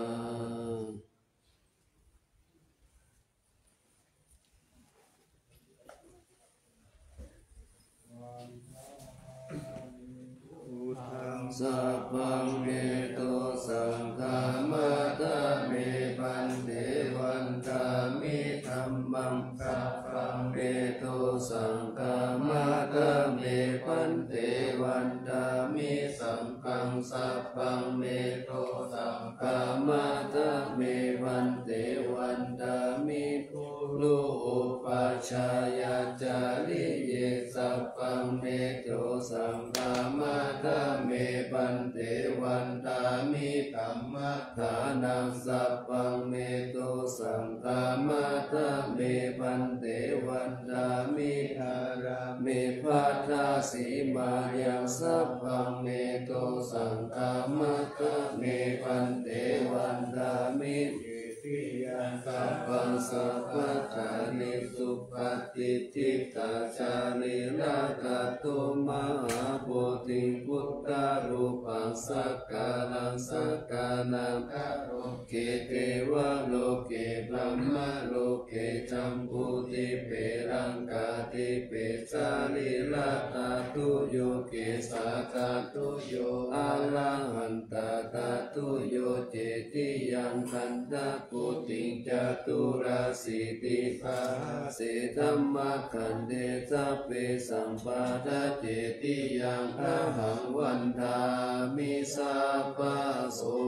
Sabbaṃ me dosaṃ khamatha me bhante, vandāmi dhammaṃ. Sabbaṃ me dosaṃ khamatha me bhante, vandāmi saṅghaṃ. Sabbaṃ me dosaṃ khamatha me bhante, vandāmi guru upajjhāyācariye. Sabbaṃ me dosaṃ khamatha me bhante, vandāmi dhammadānaṃ. Sabbaṃ me dosaṃ khamatha me bhante, vandāmi dārāme bhaddāsi mayaṃ. Sabbaṃ me dosaṃ khamatha me bhante, vandāmi cetiyaṃ. Sabbaṃ sabbaṭṭhāne supatiṭṭhitā, sārīrakadhammaṃ mahabodhiṃ buddharūpaṃ sakalaṃ sakāraṃ, loke devaloke brahmaloke jambudīpe laṅkādīpe, sārīradhātuyoge saddhātuyo arahan tadhātuyo, cetiyaṃ gandhakuṭiṃ caturāsītisahassadhammakkhandhe, sabbesaṃ paṭṭhacetiyaṃ ahaṃ vandāmi sabbaso.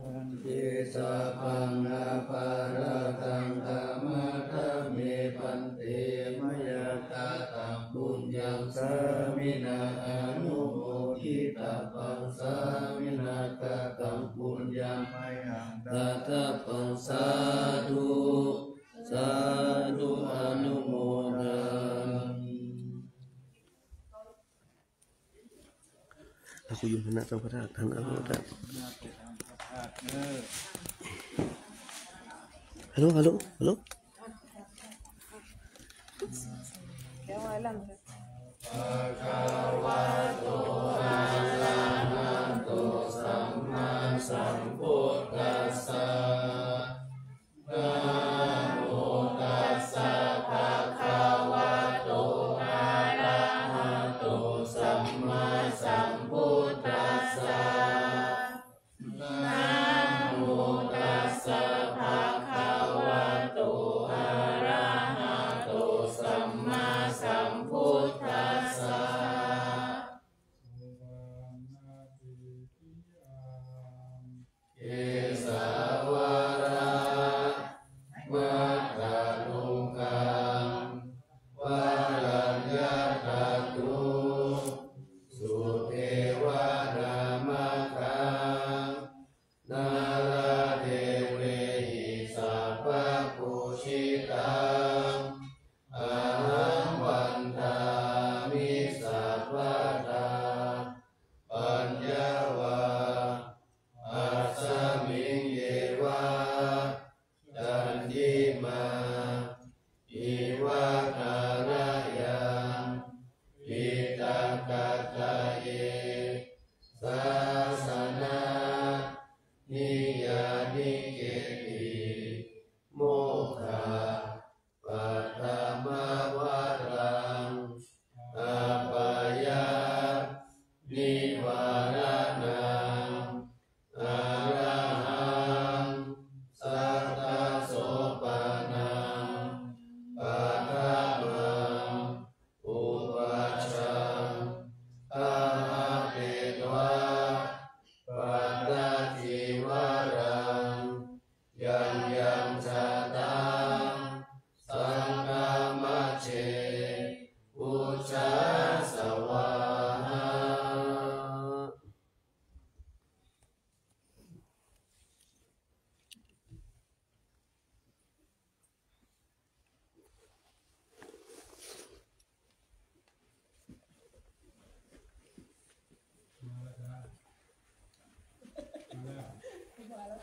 Bhante, sabbaṃ aparādhaṃ khamatha me bhante, mayā kataṃ puññaṃ sāminā anumoditabbaṃ, sāminā kataṃ puññaṃ mayhaṃ dātabbaṃ, sādhu sādhu anumodāmi. พระครูยุงคณะเจ้าพระธาตุ ท่านอนุรักษ์ ฮัลโหล ฮัลโหล ฮัลโหล Bhagavato arahato sammāsambuddhassa. Namo tassa bhagavato arahato sammāsambuddhassa. Namo tassa bhagavato arahato sammāsambuddhassa.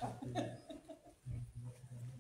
Artinya,